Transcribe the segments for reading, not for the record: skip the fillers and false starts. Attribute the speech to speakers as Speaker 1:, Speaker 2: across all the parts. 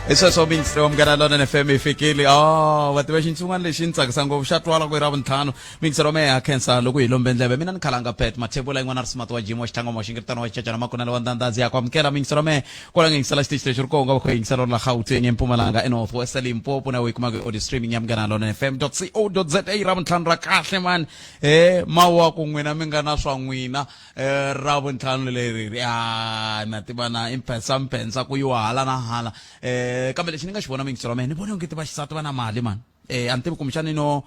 Speaker 1: Hi sweswo ministry wa Munghana Lonene FM yi fikile. Oh, va tiva xintsungwana lexi ni tsakisa ngopfu xa twala ku i ra vuntlhanu. Ministry wa mehe ha khensa loko hi lombe ndleve. Mina ni khalanga Pet Mathebula yin'wana ri smart wa Jim wa Xitlangoma wa Xingiritana wa Xichachana Makunela wa Ndandhazi ya ku amukela ministry wa mehe kwala nga yingisela xitichi lexi ri kona va kha yingisela la Gauteng eMpumalanga eNorth West Limpopo na u yi kumaka audio streaming ya Munghana Lonene FM .co.za ra vuntlhanu ra kahle man. Eh mawaku n'wina mi nga na swa n'wina. Eh, ra vuntlhanu leri ri a na tiva na i mphensa mphensa ku yiwa hala na hala eh kambe lexi ni nga xi vona mingiselo wa mina ni vone onge ti vaxisati va na mali mani eh a ni tivi kumbexani no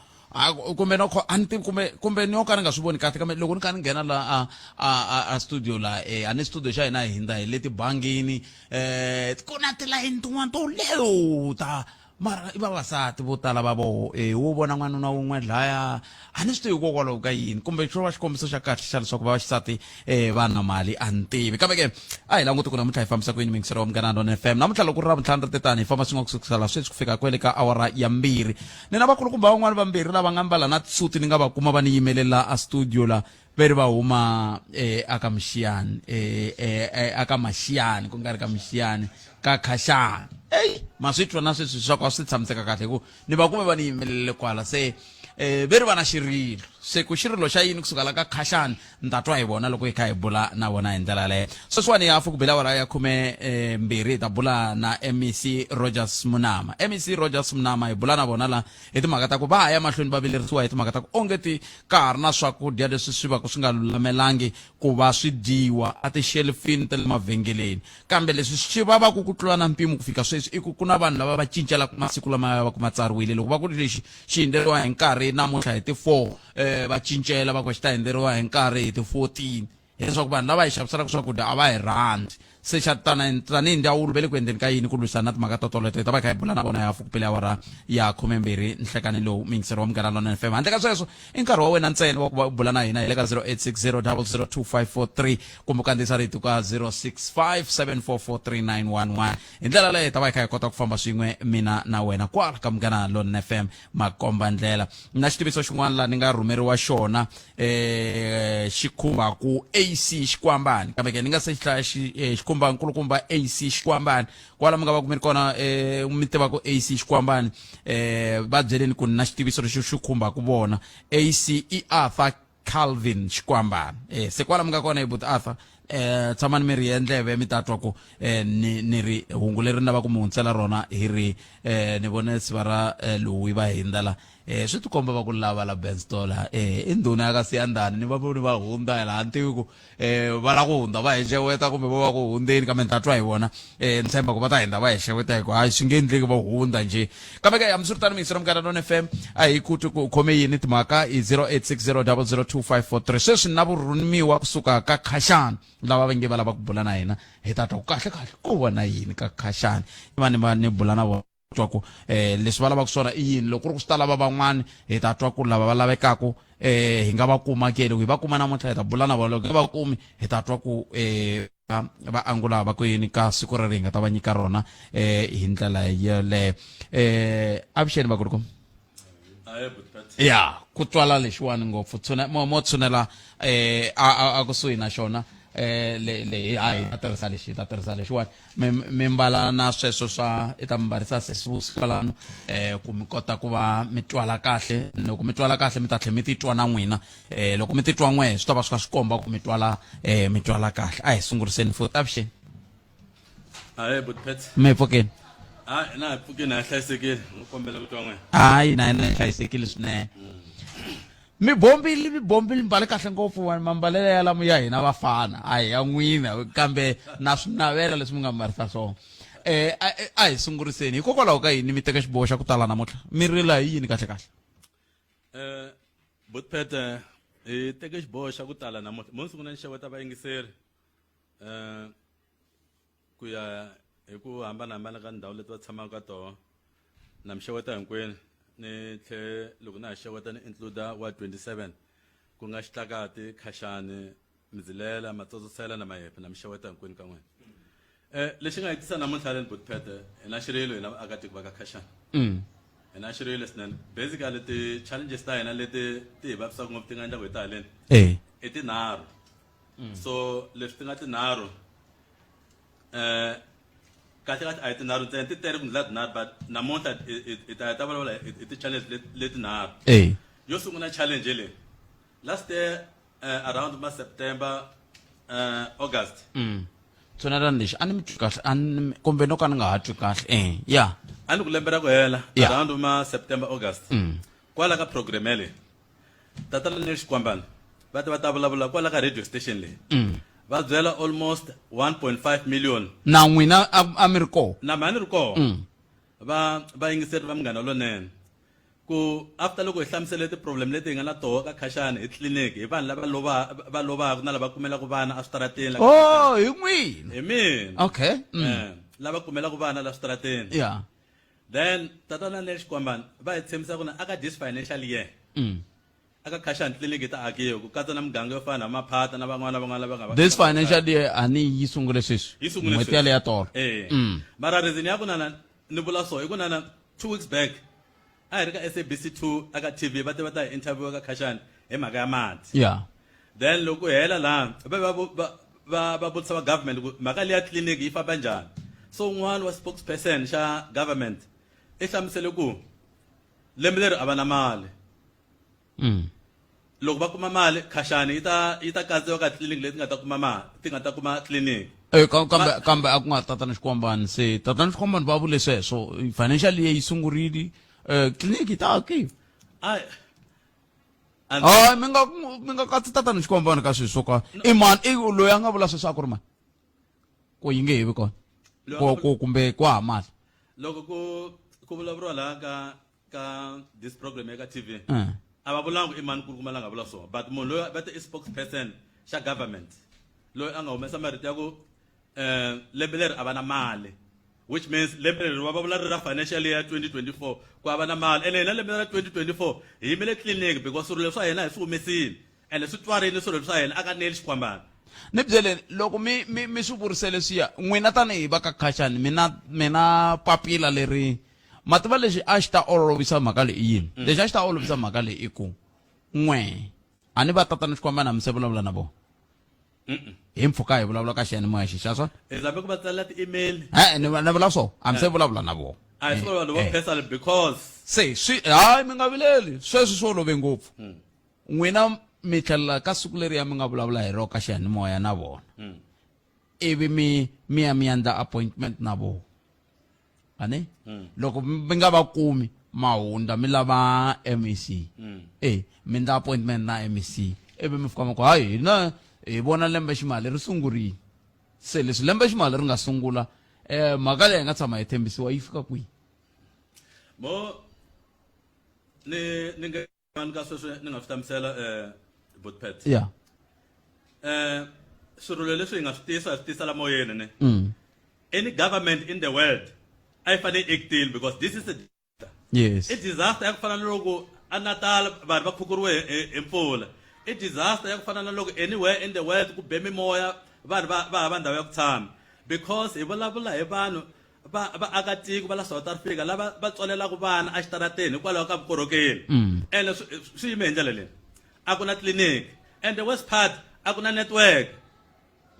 Speaker 1: kumbe no a ni tivi kumbe kumbe ni yo ka ni nga swi voni kahle kambe loko ni kha ni nghena la a a a studio la eh a ni studio xa hina hi hindza hi le tibangini eh ku na tilayini tin'wana to leho ta Mara i vavasati vo tala va voho e wo vona n'wanuna wun'we dlaya a ni swi tivi hikokwalaho ka yini kumbe xo va xikombiso xa kahle xa leswaku vavaxisati um va na mali a ni tivi kambe ke a hi languti ku namuntlha hi fambisa ku yini mingiselo wa Munghana Lona FM namuntlha loko ri ravuntlhanu ri tetani hi famba swin'we kusukisela sweswi ku fika kwele ka awara ya mbirhi ni na vakulukumba van'wani vambirhi lava nga mbala na tisuti ni nga va kuma va ni yimelela a studio la ve ri va huma eh, aka Mxiyani eh, eh, eh, aka Maxiyani ku nga ri ka Mxiyani ka Khaxani eyi ma swi twa na sweswi swa ku a swi tshamiseka kahle hi ku ni va kume va ni yimelele kwala se eh, ve ri va na xirilo se ku xirilo xa yini kusuka la ka Khaxani ni ta twa hi vona loko hi kha hi bula na vona hi ndlela yaleyo sweswiwani hafu ku bela awara ya khume eh, mbirhi hi ta bula na MEC Rogers Munama. MEC Rogers Munama hi bula na vona la hi timhaka ta ku va ha ya mahlweni va vilerisiwa hi timhaka ta ku onge ti ka ha ri na swakudya leswi swi va ku swi nga lulamelangi ku va swi dyiwa etixelifini ta le mavhengeleni kambe leswi swi vavaka ku tlula na mpimo ku fika sweswi i ku ku na vanhu lava va cincelaka masiku lama ya va ku ma tsariwile loko va ku lexi xi hundzeriwa hi nkarhi namuntlha hi ti-4 um va cincela va ku xi ta hundzeriwa hi nkarhi hi ti-14 hileswaku vanhu lava hi xaviselaka swakudya a va hi rhandzi se xa tana tanihi ndzawulo va le ku endleni ka yini ku lwisana na timhaka to toleto hi ta va hi kha hi bula na vona ya fukupele awara ya khumembirhi nhlekani lowu miyingiseri wa Munghana Lonene FM handle ka sweswo i nkarhi wa wena ntsena wa ku va u bula na hina hi le ka 0860 002543 kumbe u kandziyisa rito ka 065 7443911 hi ndlela leyo hi ta va hi kha hi kota ku famba swin'we mina na wena kwala ka Munghana Lonene FM makomba ndlela na xitiviso xin'wana laha ni nga rhumeriwa xona eh xi khumba ku AC Xikwambani kambe ke ni nga se xi hlaya xi eh, xi khumba nkulukumba AC Xikwambani kwala mi nga va ku mi ri kona eh mi tiva ku AC Xikwambani eh va byeleni ku ni na xitiviso lexi xi khumba ku vona AC i Arthur Calvin Xikwambani eh se kwala mi nga kona hi buti Arthur eh tshamani mi ri endleve mi ta twa ku eh ni ni ri hungu leri ni lavaka ku mi hundzisela rona hi ri eh ni vone siva ra eh, loyi va hindza la eh swi tikomba va ku lava la Benstola eh i ndhuna ya ka Siyandhani ni va voni va hundza laha ni tivi ku eh va la ku hundza va hi xeweta kumbe vo va ku hundzeni kambe ni ta twa hi vona eh ni tshemba ku va ta hindza va hi xeweta hi ku hayi swi nge endleki va hundza njhe kambe ke hambiswiritano miyingiselo Munghana Lona FM a hi ku twi ku u khome yini timhaka i 0860002543 sweswi na vurhumiwa kusuka ka Khaxani lava va nge va lava ku bula na hina hi ta twa ku kahle kahle ko va na yini ka Khaxani i va ni va ni bula na vona twa ku eh leswi va lavaka swona i yini loko ku ri ku swi ta lava van'wani hi ta twa ku lava va lavekaku eh hi nga va kuma ke loko hi va kuma namuntlha hi ta bula na vona loko hi nga va kumi hi ta twa ku eh va angula va ku yini ka siku reri hi nga ta va nyika rona eh hi ndlela yoleyo eh avuxeni vakulukumba ya ku twala lexiwani ngopfu tshune mo mo tshunela eh a a kusuhi na xona eh le le a hi ta tirhisa lexi hi ta tirhisa lexiwani mi mi mbala na sweswo swa i ta mi mbarisa sesivusi kwalano eh ku mi kota ku va mi twala kahle loko mi twala kahle mi ta tlhela mi titwa na n'wina eh loko mi titwa n'we swi ta va swi kha swi komba ku mi twala eh mi twala kahle a hi sunguriseni futhi avuxeni
Speaker 2: Hayi buti Pet.
Speaker 1: Mi pfukeni?
Speaker 2: Hayi na hi pfukeni ha hlayisekile. Ngo kombela ku twa n'wina.
Speaker 1: Hayi na hina hi hlayisekile swinene. Mi bombile mi bombile mbale kahle ngopfu wa mambalelo ya lamo ya hina vafana a hi ya n'wina kambe na swi navela leswi mi nga mbarisa swona. Eh a hi sunguriseni hikokwalaho ka yini mi teka xiboho xa ku tala namuntlha mi rila hi yini kahle kahle?
Speaker 2: Eh buti Pet hi teke xiboho xa ku tala namuntlha. Mo sungula ni xeweta vayingiseri. Eh ku ya hi ku hambanahambana ka ndhawu leti va tshamaka ka tona na mi xeweta hinkwenu ni tlhe loko na ha xeweta ni include wa 27 ku nga Xitlakati Khaxani Mzilela Matsotsotsela na Mayepe na mi xeweta hinkwenu ka n'wina eh lexi nga hi tisa namuntlha leni Butphete hi na xirilo hina vaakatiko va ka Khaxani hi na xirilo swinene basically ti-challenges ta hina leti ti hi vavisaka ngopfu ti nga endla ku hi ta haleni i tinharhu so leswi ti nga tinharhu eh Kahle kahle a hi tinharhu ntsena, ti tele ku ndlula tinharhu, but namuntlha hi ta hi ta vulavula hi ti-challenge letinharhu. Yo sungula challenge leyi, last year around ma September, August.
Speaker 1: Tshunelani lexi a ni mi twi kahle, a ni kumbe no ka ni nga ha twi kahle. Ya.
Speaker 2: A ni ku lembe ra ku hela around ma September, August. Kwala ka program yaleyo, Tatana Neil Xikwambana va ta va ta vulavula kwala ka radio station leyi. Va byela almost 1.5 million.
Speaker 1: Na n'wina a mi ri kona?
Speaker 2: Na mina ni ri kona. Va vayingiseri va Munghana Lonene, ku after loko hi hlamusele ti-problem leti hi nga na toho ka Khashani hi tliliniki, hi vanhu lava lova va lovaka na lava kumelaka vana eswitarateni.
Speaker 1: Oh, hi n'wina?
Speaker 2: Hi mina.
Speaker 1: Okay.
Speaker 2: Lava kumelaka vana la switarateni. Then Tatana Neil Xikwambana va hi tshembisa ku na aka this financial year, aka Khashani tliliniki ta akiwa ku katsa na muganga yo fana na Maphata na van'wana na van'wana lava nga va
Speaker 1: This financial year a ni yi sungule sweswi.
Speaker 2: Yi sungule
Speaker 1: N'hweti
Speaker 2: sweswi.
Speaker 1: yaleyo ya tolo.
Speaker 2: Mara reason ya ku nana ni vula so i ku nana 2 weeks back a hi ri ka SABC 2 aka TV, va te va ta hi interview ka Khashani hi mhaka ya mati. Then loko hela laha va va va va va vutisa va government ku mhaka leya clinic yi famba njhani. So un'wana wa spokesperson xa government i hlamusele ku lembe leri a va na mali. Loko va kuma mali, Khashani yi ta katsiwa ka clinic leti nga ta kuma mali, ti nga ta kuma clinic.
Speaker 1: Kambe a ku nga Tatana Xikwambani, se Tatana Xikwambani va vule sweswo financial year yi sungurile, clinic yi ta akiwa.
Speaker 2: Ai.
Speaker 1: Hayi, mi nga katsi Tatana Xikwambani ka swilo swo ka i mani, i loyi a nga vula sweswo a ku ri mani ku yi nge he vi kona ku kumbe ku hava mali?
Speaker 2: Loko ku vulavuriwa laha ka this program ya ka TV, a va vulanga i mani kulukumba la nga vula swona, but munhu loyi va te i spokesperson xa government loyi a nga humesa marito ya ku lembe leri a va na mali, which means lembe leri va vula ri ra financial year 2024 ku a va na mali. Ene hina lembe ra 2024 hi yimele clinic because swilo swa hina hi swi humesile ene swi twarile swilo swa hina aka Neil Xikwambana.
Speaker 1: Ni byeleni, loko mi swi vurise leswiya n'wina tanihi va ka Khashani, mina papila leri ma tiva lexi a xi ta olovisa mhaka leyi i yini? Lexi a xi ta olovisa mhaka leyi i ku n'we a ni va Tatana Xikwambana mi se vulavula na vona hi mpfhuka hi vulavula ka xiyanimoya xi xa swona?
Speaker 2: Hi zame ku va tsalela ti-email.
Speaker 1: E ni vula so, a mi se vulavula na vona?
Speaker 2: A hi swi vanhu vo personal because
Speaker 1: Se swi hayi, mi nga vileli, sweswi swi olove ngopfu. N'wina mi tlhelela ka siku leriya mi nga vulavula hi rona ka xiyanimoya na vona, ivi mi ya mi endla appointment na vona. Ani loko mi nga va kumi, mahunda mi lava MEC, mi endla appointment na MEC, ivi mi fika mi ku hayi, hina hi vona lembe ximali ri sungurile, se leswi lembe ximali ri nga sungula, mhaka leyi hi nga tshama hi tshembisiwa yi fika kwihi?
Speaker 2: Mo ni nga ka sweswi ni nga swi hlamusela, Botpet. Swirilo leswi hi nga swi tisa, hi swi tisa la moyeni ne. Any government in the world a yi fanele yi actile because this is a I disaster ya ku fana na loko a Natal vanhu va khukuriwe hi mpfula. I disaster ya ku fana na loko anywhere in the world ku be mimoya, vanhu va hava ndhawu ya ku tshama, because hi vulavula hi vanhu va vaakatiko va la South Africa lava va tswalelaka vana exitarateni hikwalaho ka vukorhokeri. Ene swi yime hi ndlela leyi, a ku na clinic and the worst part, a ku na network.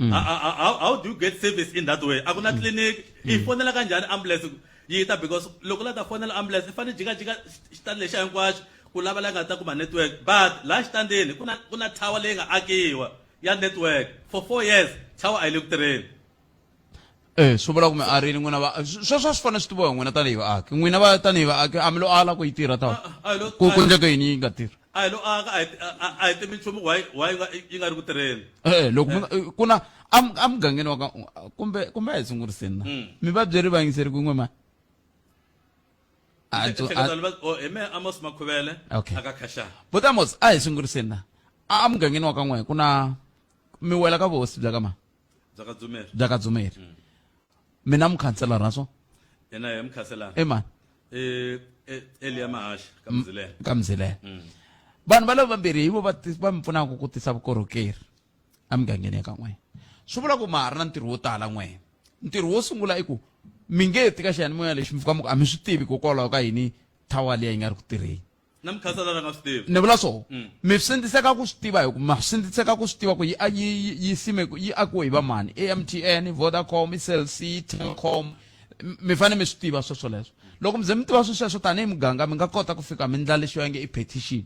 Speaker 2: How do you get service in that way? A ku na clinic, i fonela ka njhani ambulance yi ta? Because loko la ta fonela ambulance, i fanele jikajika xitandi lexiya hinkwaxo ku lava la nga ta kuma network, but laha xitandini ku na tower leyi nga akiwa ya network for 4 years, tower a yi le ku tirheni.
Speaker 1: Swi vula ku mi arini n'wina va sweswo, a swi fanele swi tiviwa hi n'wina tanihi vaaki. N'wina va tanihi vaaki a mi lo ala ku yi tirha ta
Speaker 2: A hi lo
Speaker 1: ku endleke yini yi nga tirhi?
Speaker 2: A hi lo aka, a hi tivi nchumu why yi nga ri ku tirheni.
Speaker 1: Loko ku na emugangeni wa ka kumbe a hi sunguriseni na mi va byeri vayingiseri kun'we ma
Speaker 2: hi me Amos Makhuvele.
Speaker 1: Okay.
Speaker 2: Aka Khashani.
Speaker 1: Botamos, a hi sunguriseni na emugangeni wa ka n'we ku na mi wela ka vuhosi bya ka ma
Speaker 2: Bya ka Dzumeri.
Speaker 1: Bya ka Dzumeri. Mina mukhanselara swo?
Speaker 2: Yena hi mukhanselara.
Speaker 1: I mani?
Speaker 2: Elia Mahashi ka Mzilela.
Speaker 1: Ka Mzilela. Vanhu va lava vambirhi hi vo va mi pfunaka ku tisa vukorhokeri emugangeni ya ka n'wina. Swi vula ku ma ha ri na ntirho wo tala n'wina. Ntirho wo sungula i ku mi nge ti ka xiyanimoya lexi mi fika mi ku a mi swi tivi hikokwalaho ka yini thawa liya yi nga ri ku tirheni.
Speaker 2: Na mukhanselara nga swi tivi.
Speaker 1: Ni vula so, mi sindziseka ku swi tiva, hi ku ma sindziseka ku swi tiva ku yi yi sime yi akiwe hi va mani, i MTN, Vodacom, i Cell C, Telkom. Mi fanele mi swi tiva swo swoleswo. Loko mi ze mi tiva swi sweswo tanihi muganga, mi nga kota ku fika mi ndla lexi va nge i petition.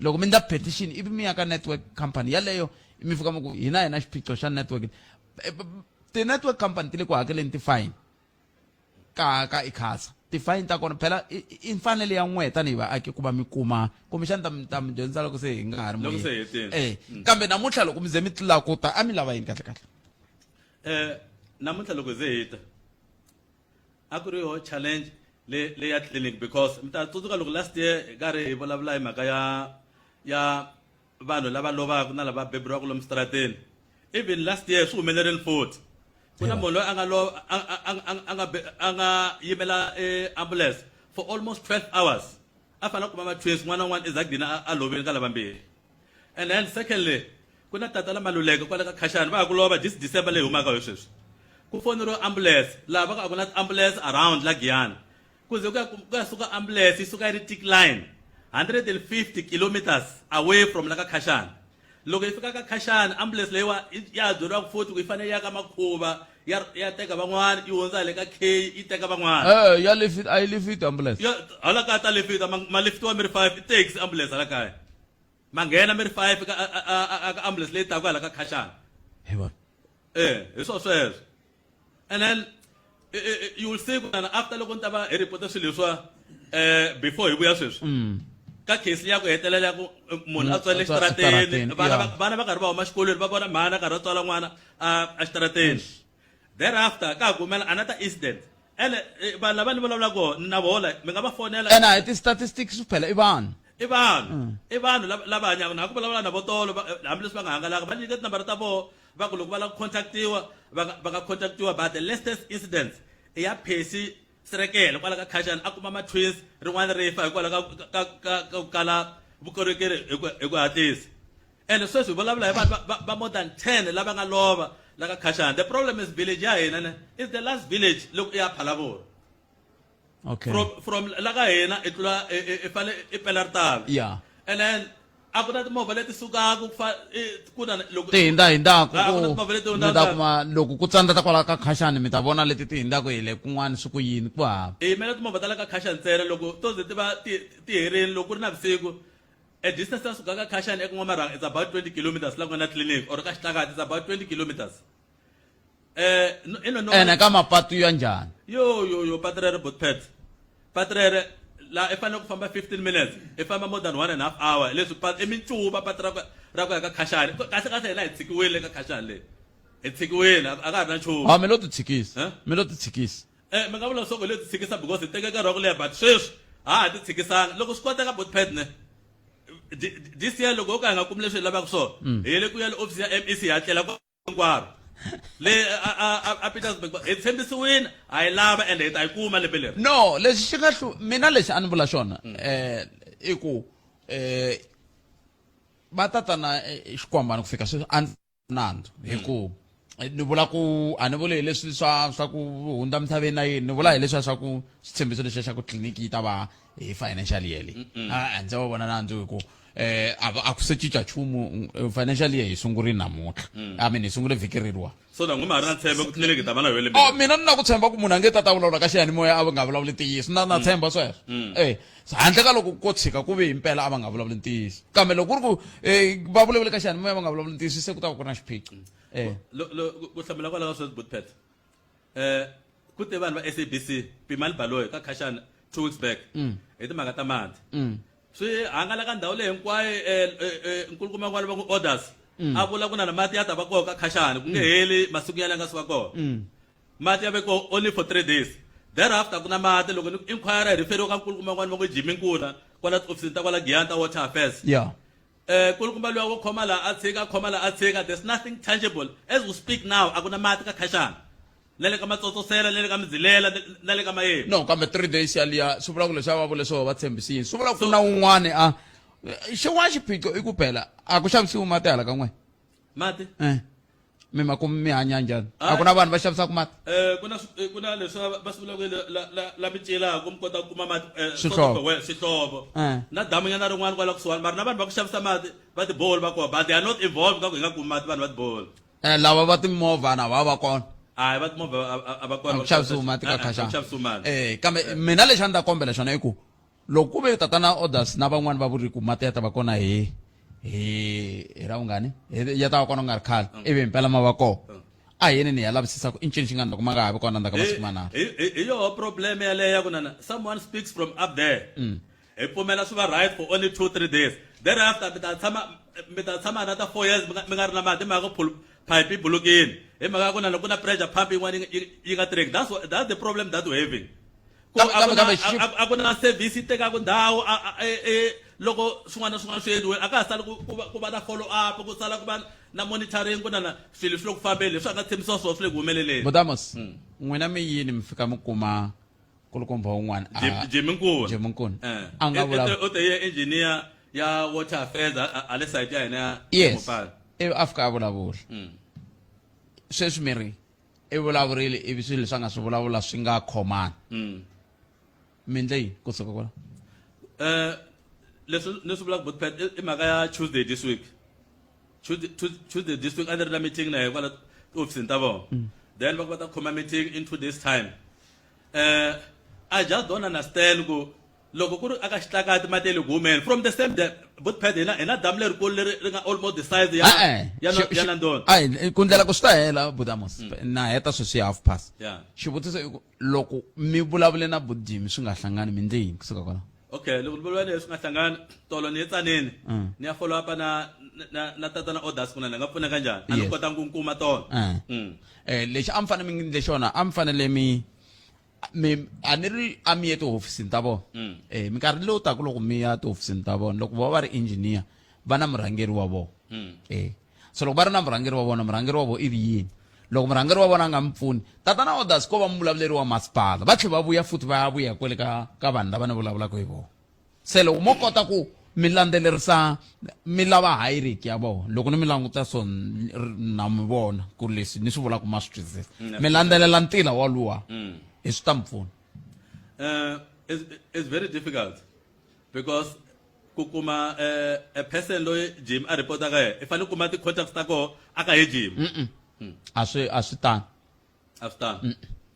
Speaker 1: Loko mi ndla petition ivi mi ya ka network company yaleyo, mi fika mi ku hina hi na xiphiqo xa network. Ti-network company ti le ku hakeleni ti-fine ka ICASA. Ti-fine ta kona phela i mfanelo ya n'wehe tanihi vaaki ku va mi kuma, kumbexani ta mi dyondzisa loko se hi nga ha ri
Speaker 2: Loko se hi hetile.
Speaker 1: Kambe namuntlha loko mi ze mi tlakuta, a mi lava yini kahle kahle?
Speaker 2: Namuntlha loko ze hi ta, a ku ri yo challenge le ya clinic, because mi ta tsundzuka loko last year hi karhi hi vulavula hi mhaka ya vanhu lava lovaka na lava beburiwaka lomu strateni. Even last year swi humelerile futhi, ku na munhu loyi a nga lo a a a a nga a nga yimela ambulance for almost 12 hours, a fanele ku kuma ma-twins, n'wana un'wana i za gcina a lovile ka lavambirhi. And then secondly, ku na tata la Maluleke kwale ka Khashani, va ha ku lova this December leyi humaka hi sweswi. Ku foneriwa ambulance laha va ku a ku na ambulance around la Giyani, ku ze ku ya suka ambulance yi suka yi ri tick line 150 kilometers away from la ka Khashani. Loko yi fika ka Khashani, ambulance leyiwa ya ha byeriwaka futhi ku yi fanele yi ya ka Makhuva ya teka van'wana, yi hundza le ka K yi teka van'wana.
Speaker 1: Ya lift a yi lift ambulance.
Speaker 2: Ya hala kaya ta lifita, ma liftiwa mi ri 5, i taxi ambulance hala kaya. Ma nghena mi ri 5 ka ka ambulance leyi taka hala ka Khashani.
Speaker 1: Hi vona.
Speaker 2: Hi swo sweswo. And then you will see ku after loko ni ta va hi report swilo leswiwa, before hi vuya sweswi ka case ya ku hetelela ku munhu a tswale xitarateni, vana va karhi va huma xikolweni, va vona mhana karhi va tswala n'wana a xitarateni. Thereafter ka ha kumela another incident, ene vanhu lava ni vulavulaka kona na vona mi nga va fonela.
Speaker 1: Ene a hi ti-statistics phela, i vanhu.
Speaker 2: I vanhu, i vanhu lava hanyaka na ku vulavula na votolo, hambileswi va nga hangalaka, va nyike tinambara ta vona, va ku loko va lava ku contactiwa va nga contactiwa. But the latest incidents i ya Phesi Sirekele kwala ka Khashani, a kuma ma-twins, rin'wana ri fa hikwalaho ka ku kala vukorhokeri hi ku hatlisa. Ene sweswi hi vulavula hi vanhu va more than 10 lava nga lova la ka Khashani. The problem is village ya hina ne is the last village loko i ya Phalaborwa. From la ka hina i tlula i fane i pela Ritavi. And then a ku na timovha leti sukaka ku na loko
Speaker 1: ti hindza hindzaku.
Speaker 2: A ku na timovha leti
Speaker 1: mi ta
Speaker 2: hundzaka.
Speaker 1: Kuma loko ku tsandza ta kwala ka Khashani, mi ta vona leti ti hindzaka hi le kun'wana, swi ku yini ku hava.
Speaker 2: Hi yimela timovha ta la ka Khashani ntsena loko to ze ti va ti herini loko ku ri navusiku. A distance ya suka ka Khashani eka N'wamarhanga it's about 20 kilometers, la ku nga na clinic, or ka Xitlakati it's about 20 kilometers. No,
Speaker 1: Ene ka mapatu ya njhani?
Speaker 2: Yo yo yo, patu rero botpet, patu rero la i fanele ku famba 15 minutes, i famba more than one and a half hour. Leswi i mincuva patu ra ku ya ka Khashani. Kahle kahle hina hi tshikiwile ka Khashani leyi, hi tshikiwile, a ka ha ri na nchumu.
Speaker 1: Ha mi lo ti tshikisa.
Speaker 2: Huh?
Speaker 1: Mi lo ti tshikisa.
Speaker 2: Mi nga vula leswaku hi le ti tshikisa because hi teke nkarhi wa ku leha, but sweswi ha ha ti tshikisanga. Loko swi koteka botpet ne, this year loko ho ka hi nga kumi leswi hi lavaka swona, hi yele ku ya le office ya MEC, hi hatlela hinkwaro le a Petersburg. Hi tshembisiwile, a yi lava ende hi ta yi kuma lembe leri.
Speaker 1: No, lexi xi nga hlu mina, lexi a ni vula xona i ku va tatana xikwambana ku fika sweswi a nandzu, hi ku ni vula ku a ni vuli hi leswi swa ku hundza misaveni na yini, ni vula hi leswiya swa ku xitshembiso lexiya xa ku tliliniki yi ta va hi financial year leyi, a ndzi va vona nandzu hi ku a ku se cinca nchumu. Financial year hi sungurile namuntlha, I mean hi sungule vhiki reriwa.
Speaker 2: So na n'wina ha ri na ntshembo ku tliliniki ta va na yo lembe?
Speaker 1: Oh, mina ni na ku tshemba ku munhu a nge tata vulavula ka xiyanimoya a va nga vulavuli ntiyiso. Na tshemba sweswo, handle ka loko ko tshika ku ve himpela a va nga vulavuli ntiyiso. Kambe loko ku ri ku va vulavule ka xiyanimoya va nga vulavuli ntiyiso, se ku ta va ku ri na xiphiqo.
Speaker 2: Ku hlamula kwalaho ka sweswi butpet, ku te vanhu va SABC Pimani Baloyi ka Khashani 2 weeks back hi timhaka ta mati. Swi hangalaka ndhawu leyi hinkwayo. Nkulukumba n'wana va ku orders a vula ku na na mati ya ta va kona ka Khashani ku nge heli masiku ya nga suka kona. Mati ya ve kona only for 3 days, thereafter ku na mati. Loko ni inquiry hi referiwa ka nkulukumba n'wana va ku Jimmy Nkuna kwala tiofisini ta kwala Giyani ta Water Affairs. Nkulukumba luya wo khoma laha a tshika, a khoma laha a tshika. There's nothing tangible. As we speak now, a ku na mati ka Khashani, na le ka Matsotsosela, na le ka Midzilela, na le ka Mayeni.
Speaker 1: No, kambe 3 days yaliya swi vula ku leswi a va vule swo va tshembisi yini? Swi vula ku na un'wani a xin'wana xiphiqo i ku phela a ku xavisiwi mati hala ka n'we.
Speaker 2: Mati?
Speaker 1: Mi ma kumi, mi hanya njhani? A ku na vanhu va xavisaka mati?
Speaker 2: Ku na leswi va swi vulaka la mi celaka mi kota ku kuma mati,
Speaker 1: Swihlovo.
Speaker 2: Well, swihlovo. Na damu nyana rin'wana kwala kusuhani, mara na vanhu va ku xavisa mati va tiboli va kona, but they are not involved ka ku hi nga kumi mati, vanhu va tiboli.
Speaker 1: Lava va timovha na va va kona.
Speaker 2: A va timovha a va kona.
Speaker 1: A ku xavisiwi mati ka
Speaker 2: A ku
Speaker 1: Khashani.
Speaker 2: xavisiwi mati.
Speaker 1: Kambe mina lexi a ni ta kombela xona i ku loko ku ve tatana orders na van'wani va vuri ku mati ya ta va kona hi hi ra vungani ya ta va kona ku nga ri khale ivi himpela ma va kona a hi yeni ni ya lavisisa ku i ncini xi nga ndla ku ma nga ha vi kona ndzhaku ka masiku manharhu.
Speaker 2: Hi yoho problem yaleyo ya ku nana someone speaks from up there. Hi pfumela swi va right for only 2 3 days, thereafter mi ta tshama another 4 years mi nga ri na mati hi mhaka ku pipe yi bulukile, hi mhaka ku na loko ku na pressure pump yin'wana yi nga tirheki. That's the problem that we're having. Ku a ku na a ku na service yi tekaka ndhawu loko swin'wana na swin'wana swi endliwe, a ka ha sali ku va na follow up, ku sala ku va na monitoring, ku na swilo swi le ku fambeni, leswi a nga tshembisiwa swona swi le ku humeleleni.
Speaker 1: Budamos, n'wina mi yini mi fika mi kuma kulukumba un'wana a
Speaker 2: Jimmy Nkuna.
Speaker 1: Jimmy Nkuna.
Speaker 2: A nga vulavula u te ye engineer ya water affairs a le side ya hina ya
Speaker 1: Yes.
Speaker 2: Mopani.
Speaker 1: Ivi a fika a vulavula. Sweswi mi ri i vulavurile ivi swilo leswi a nga swi vulavula swi nga khomani. Mi endle yini kusuka kwala?
Speaker 2: Leswi ni swi vulaka, Botpet, i mhaka ya Tuesday this week. Tuesday this week a ni ri na meeting na yena kwala tiofisini ta vona. Then va ku va ta khoma meeting in 2 days time. I just don't understand ku loko ku ri aka xitlakati mati ya le ku humeni from the same dam. Botpet, hina damu lerikulu leri ri nga almost the size ya
Speaker 1: E-e.
Speaker 2: ya ya Nandoni.
Speaker 1: Ai, ku ndlela ku swi ta hela, Budamos. Na heta sweswi half past. Xivutiso i ku loko mi vulavule na Budimi swi nga hlangani, mi endle yini kusuka kwalaho?
Speaker 2: Okay, loko ni vulavula na yena swi nga hlangani, tolo ni ye Tsaneni ni ya follow up na tatana orders ku na ni nga pfuneka njhani. A ni kotanga ku kuma tolo.
Speaker 1: Lexi a mi fanele mi endle xona, a mi fanele mi a ni ri a mi ye tihofisini ta vona. Minkarhi lowu taka loko mi ya tihofisini ta vona, loko va va ri engineer, va na murhangeri wa vona. So loko va ri na murhangeri wa vona, murhangeri wa vona i ri yini? Loko murhangeri wa vona a nga mi pfuni, tatana orders ko va muvulavuleri wa masipala, va tlhela va vuya futhi va ya vuya kwele ka vanhu lava ni vulavulaka hi vona. Se loko mo kota ku mi landzelerisa, mi lava hierarchy ya vona, loko ni mi languta so na mi vona ku leswi ni swi vulaka ma swi twisisa, mi landzelela ntila waluwa, hi swi ta mi pfuna.
Speaker 2: It's very difficult because ku kuma a person loyi Jim a reportaka yena, i fanele ku kuma ti-contacts ta koho a ka ye Jim.
Speaker 1: A swi tani.
Speaker 2: A swi tano,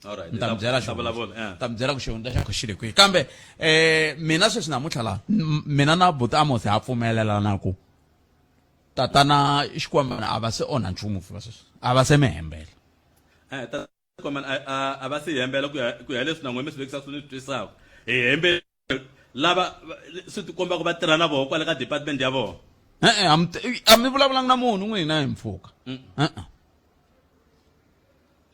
Speaker 2: all right.
Speaker 1: Ni ta mi byela.
Speaker 2: Ta vulavula.
Speaker 1: Ta mi byela ku xihundla xa ku xi le kwihi, kambe mina sweswi namuntlha laha mina na buti Amos ha pfumelelana ku tatana Xikwambana a va se onha nchumu fika sweswi, a va se mi hembela.
Speaker 2: Ta Xikwambana a va se hembela ku ya leswi na n'we mi swi vekisa swi ni swi twisaka hi hembe lava swi tikombaka va tirha na vona kwale ka department ya vona.
Speaker 1: E-e, a mi vulavulanga na munhu n'wina hi mpfhuka. E-e.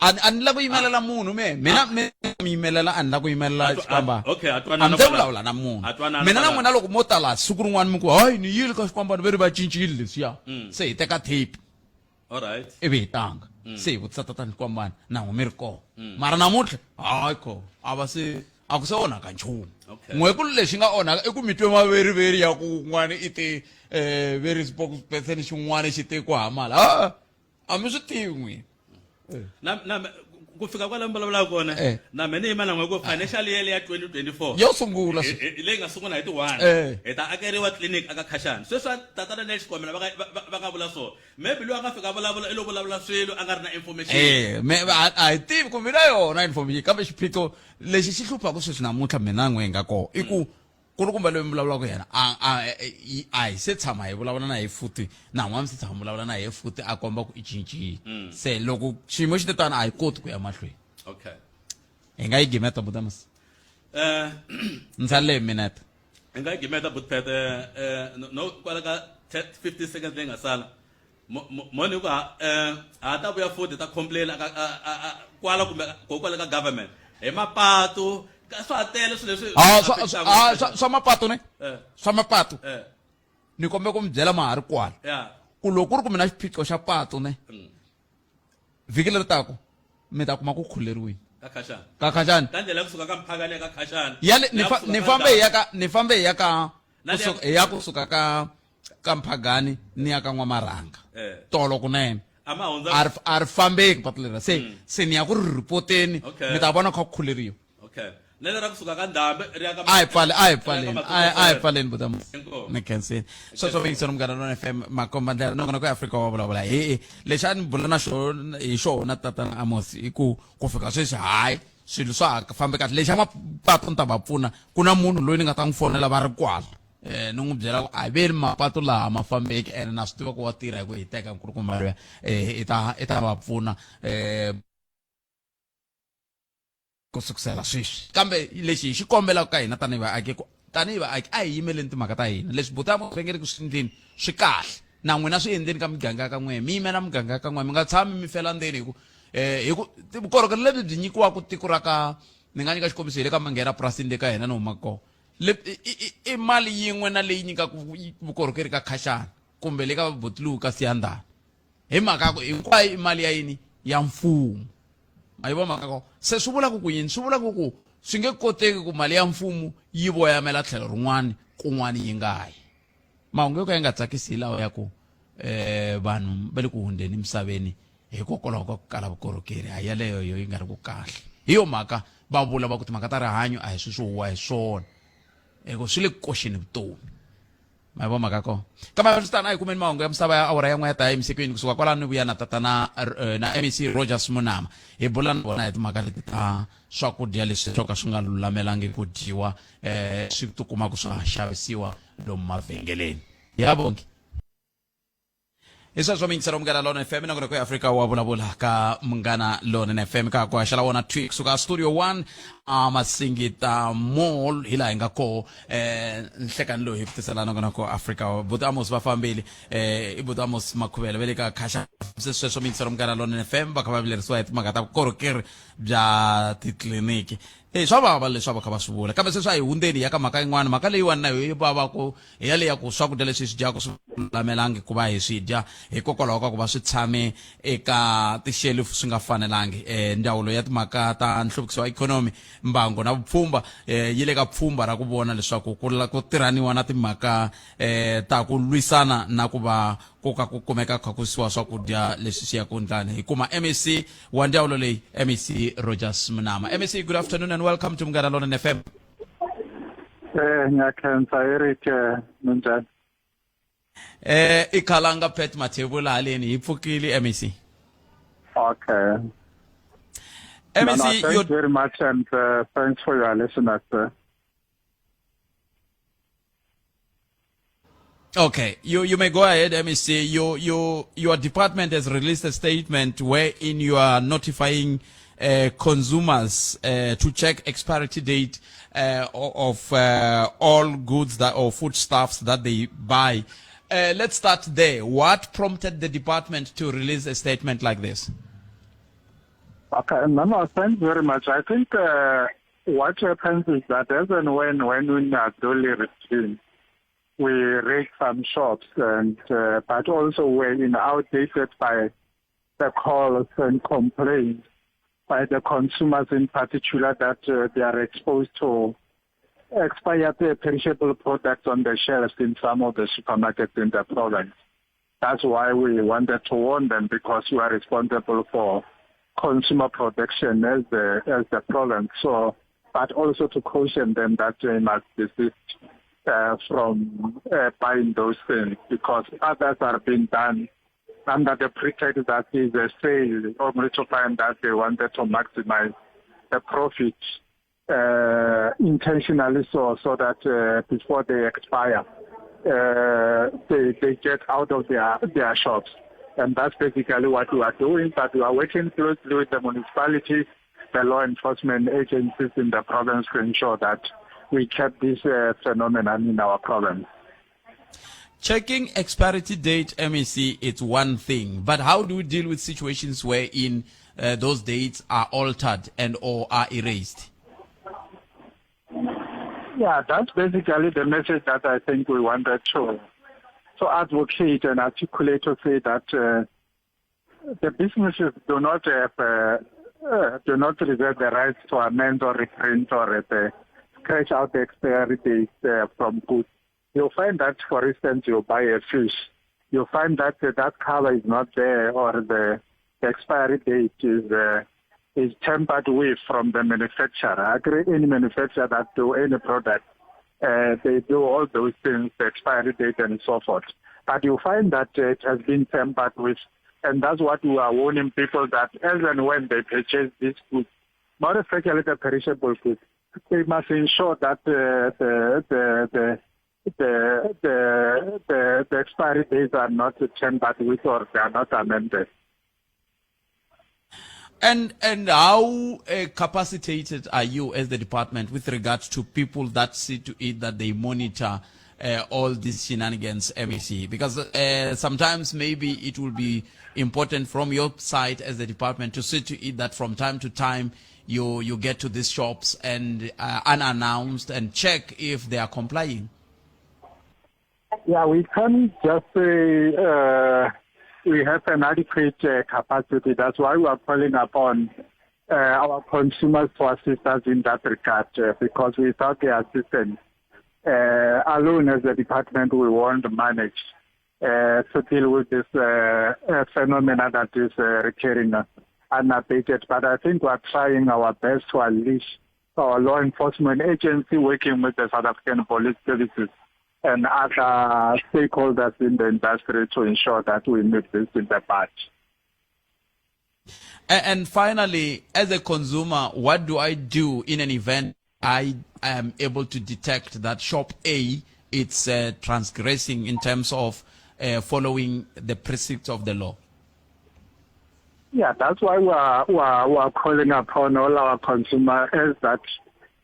Speaker 1: A ni la ku yimelela munhu me mina mi yimelela, a ni la ku yimelela Xikwambana.
Speaker 2: Okay, a
Speaker 1: A
Speaker 2: twanana
Speaker 1: mi se
Speaker 2: kwalaho.
Speaker 1: vulavula na munhu.
Speaker 2: A twanana
Speaker 1: Mina na
Speaker 2: kwalaho.
Speaker 1: n'wina loko mo tala siku rin'wana mi ku hayi ni yile ka Xikwambana ve ri va cincile leswiya, se hi teka tape
Speaker 2: All right.
Speaker 1: ivi hi tanga se hi vutisa tatani Xikwambana na n'we mi ri kona, mara namuntlha hayi ko a va se a ku se onhaka nchumu. N'we ku lexi nga onhaka i ku mi twe maveriveri ya ku un'wana i te veri spokesperson xin'wana xi te ku hamala a mi swi tivi n'wina.
Speaker 2: Na ku fika kwala mi vulavulaka kona, na me ni yima na n'we ku financial year ya 2024
Speaker 1: yo sungula
Speaker 2: leyi nga sungula hi ti 1 hi ta akeriwa clinic aka Khashani. Sweswi tatana Nel Xikwambela va nga vula so, maybe loyi a nga fika a vulavula i lo vulavula swilo a nga ri na information.
Speaker 1: Me a hi tivi ku mi na yona information, kambe xiphiqo lexi xi hluphaka sweswi namuntlha mina n'we hi nga kona i ku kulukumba loyi mi vulavulaka yena a hi se tshama hi vulavula na ye futhi, na n'wa mi se tshama vulavula na ye futhi a komba ku i cincile. Se loko xiyimo xi te tano, a hi koti ku ya mahlweni. Hi nga yi gimeta, Budamas? Ni salele hi minete.
Speaker 2: Hi nga yi gimeta, Butpet, no kwala ka 10 15 seconds leyi nga sala moni hi ku ha ta vuya futhi ta complain aka kwala kumbe ko kwala ka government hi mapatu swa ha tele swilo leswi
Speaker 1: Ah, swa mapatu ne swa mapatu ni kombe ku mi byela ma ha ri kwala ku loko ku ri ku mi na xiphiqo xa patu ne, vhiki leri taku mi ta kuma ku khuleriwini
Speaker 2: ka Khashani.
Speaker 1: Ka Khashani.
Speaker 2: Ka ndlela ya kusuka ka Mphakani ya ka Khashani.
Speaker 1: Ya le ni
Speaker 2: Ya kusuka
Speaker 1: ni
Speaker 2: ka
Speaker 1: fambe hi ya
Speaker 2: Ndhawu.
Speaker 1: ka ni fambe hi ya ka
Speaker 2: Na le ya
Speaker 1: kusuka hi ya kusuka ka Mphagani ni ya ka N'wamarhanga tolo kunene.
Speaker 2: A ma hundza.
Speaker 1: A ri fambeki patu leri, se ni ya ku ri ripoteni. Mi ta vona kha ku khuleriwa.
Speaker 2: Okay. Na lera kusuka ka Ndhambe ri ya ka
Speaker 1: A hi pfale a hi
Speaker 2: ri ya ka
Speaker 1: pfaleni
Speaker 2: Matuku
Speaker 1: a hi
Speaker 2: Fela.
Speaker 1: pfaleni buta
Speaker 2: Inkomu.
Speaker 1: ni khensini sweswo vuyingiseri munghana lona FM makomba ndlela nongonoko ya Afrika wa vulavula hi lexi a ni bula na xona hi xona tatana Amos i ku ku fika sweswi hayi swilo swa ha fambi kahle lexi a mapatu ni ta va pfuna ku na munhu loyi ni nga ta n'wi fonela va ri kwala eh ni n'wi byela ku a ve ni mapatu laha ma fambeki ene na swi tiva ku wa tirha hi ku hiteka nkulukumba luya eh i ta va pfuna eh ku sukusela sweswi kambe lexi hi xi kombelaka ka hina tanihi vaaki ku tanihi vaaki a hi yimeleni timhaka ta hina leswi buti a vengeri ku swi endleni swi kahle na n'wina swi endleni ka miganga ka n'wehe mi yimela muganga ka n'wehe mi nga tshami mi fela ndzeni hi ku eh hi ku vukorhokeri lebyi byi nyikiwaka tiko ra ka ni nga nyika xikombiso hi le ka manghena purasini le ka hina ni humaka kona le i mali yin'we na leyi nyikaka vukorhokeri ka khashana kumbe le ka botuluku ka siyandhana hi mhaka ya ku hinkwayo i mali ya yini ya mfumo ma yi vona mhaka ko se swi vula ku ku yini swi vula ku ku swi nge koteki ku mali ya mfumo yi voyamela tlhelo rin'wana kun'wana yi nga yi mahungu yo ka yi nga tsakisi hi lawa ya ku eh vanhu va le ku hundzeni emisaveni hikokwalaho ka ku kala vukorhokeri hayi yaleyo yo yi nga ri ku kahle hi yo mhaka va vula va ku timhaka ta rihanyo a hi swi swo huwa hi swona hikuva swi le ku koxeni vutomi ma yi vo mhaka kona kambe swi tano a hi kumeni mahungu ya misava ya awara yan'we ya ta ya emisekweni kusuka kwalano ni vuya na tatana na mec rogers munama hi bula na vona hi timhaka leti ta swakudya leswi swo ka swi nga lulamelangi ku dyiwa um swi tikumaka swa xavisiwa lomu mavhengeleni ya vongi hi sweswo miyingiselo munghana lona fm nongonoko ya afrika wa vulavula ka munghana lona fm ka ku haxela wona twi kusuka studio 1 a masingita mall hi laha hi nga koho eh nhlekani lowu hi ku tisela nongonoko afrika buti amos va fambile eh i buti amos makhuvele va le ka khasha se sweswo miyingiselo munghana lona fm va kha va vilerisiwa hi timhaka ta vukorhokeri bya titliliniki e swa vava leswi a va kha va swi vula kambe sweswi a hi hundzeni ya ka mhaka yin'wana mhaka leyiwani na yo yi vava ku hi yaleya ku swakudya leswi hi swi dyaka swi lulamelangi ku va hi swi dya hikokwalaho ka ku va swi tshame eka tixelufu swi nga fanelangi um ndzawulo ya timhaka ta nhluvukiso wa ikhonomi mbango na vupfhumba um yi le ka pfhumba ra ku vona leswaku ku ku tirhaniwa na timhaka um ta ku lwisana na ku va ku ka ku kumeka kha ku siwa swakudya leswi swi yaka ndlani hi kuma mec wa ndzawulo leyi mec rogers munama mec good afternoon and welcome to munghana lonene fm
Speaker 3: Eh ngiyakhensa Eric eh, ninjani?
Speaker 1: Eh i khalanga Pat Mathebula haleni hi pfukile MEC.
Speaker 3: Okay.
Speaker 1: MEC
Speaker 3: no, no, thanks very much and thanks for your listeners. Sir.
Speaker 1: Okay, you may go ahead, MEC. Your department has released a statement wherein you are notifying consumers to check expiry date of all goods that or foodstuffs that they buy. Let's start there. What prompted the department to release a statement like this?
Speaker 3: Okay, no, no, thanks very much. I think what happens is that as and when we are duly regime, we raid some shops, and but also we're outdated by the calls and complaints by the consumers in particular that they are exposed to expired perishable products on the shelves in some of the supermarkets in the province. That's why we wanted to warn them, because we are responsible for consumer protection as the province. So, but also to caution them that they must desist from buying those things, because others are being done under the pretext that is a sale, only to find that they wanted to maximize the profit intentionally so, so that before they expire, they get out of their shops. And that's basically what we are doing, but we are working closely with the municipalities, the law enforcement agencies in the province to ensure that we keep this phenomenon in our province.
Speaker 1: Checking expiry date, MEC, it's one thing, but how do we deal with situations wherein those dates are altered and or are erased?
Speaker 3: Yeah, that's basically the message that I think we wanted to advocate and articulate, to say that the businesses do not have, do not reserve the rights to amend or reprint or scratch out the expiry date from goods. You'll find that, for instance, you buy a fish, you'll find that that color is not there, or the expiry date is is tampered with from the manufacturer. I agree, any manufacturer that do any product, they do all those things, the expiry date and so forth. But you find that it has been tampered with, and that's what we are warning people that as and when they purchase these goods, more especially the perishable goods, they must ensure that the expiry dates are not tampered with or they are not amended.
Speaker 1: And how capacitated are you as the department with regards to people that see to it that they monitor all these shenanigans, MEC? Because sometimes maybe it will be important from your side as the department to see to it that from time to time you get to these shops and unannounced and check if they are complying.
Speaker 3: Yeah, we can't just say we have an adequate capacity. That's why we are calling upon our consumers to assist us in that regard, because without their assistance, alone as a department, we won't manage to deal with this phenomena that is recurring unabated. But I think we are trying our best to unleash our law enforcement agency working with the South African Police Services and other stakeholders in the industry to ensure that we meet this in the batch.
Speaker 1: And finally, as a consumer, what do I do in an event I am able to detect that shop A it's transgressing in terms of following the precepts of the law?
Speaker 3: Yeah, that's why we are calling upon all our consumers that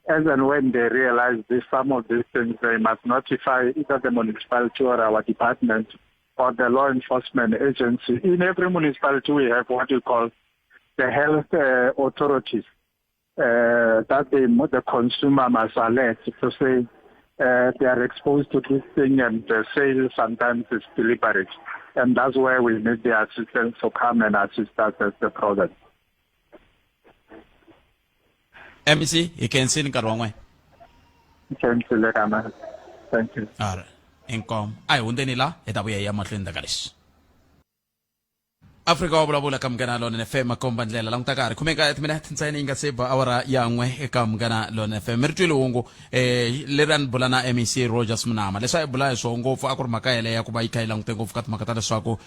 Speaker 3: as and when they realize this, some of these things, they must notify either the municipality or our department or the law enforcement agency. In every municipality, we have what we call the health authorities that the consumer must alert to say they are exposed to this thing and the sale sometimes is deliberate. And that's where we need the assistance to come and assist us as the product.
Speaker 1: MEC, hi khensini nkarhi wa n'wena.
Speaker 3: Khensile kamana. Thank you.
Speaker 1: Alright. Inkomu. A hi hundzeni la hi ta vuya hi ya mahlweni ka leswi. Afrika wa vulavula ka Munghana Lonene FM, makomba ndlela languta ka ha ri khumeka timinete ntsena yi nga se ba awara ya n'we eka Munghana Lonene FM. Mi ri twile hungu leri a ni bula na MEC Rogers Munama. Leswi a hi bula hi swona ngopfu a ku ri mhaka yeleyo ya ku va yi kha yi langute ngopfu ka timhaka ta leswaku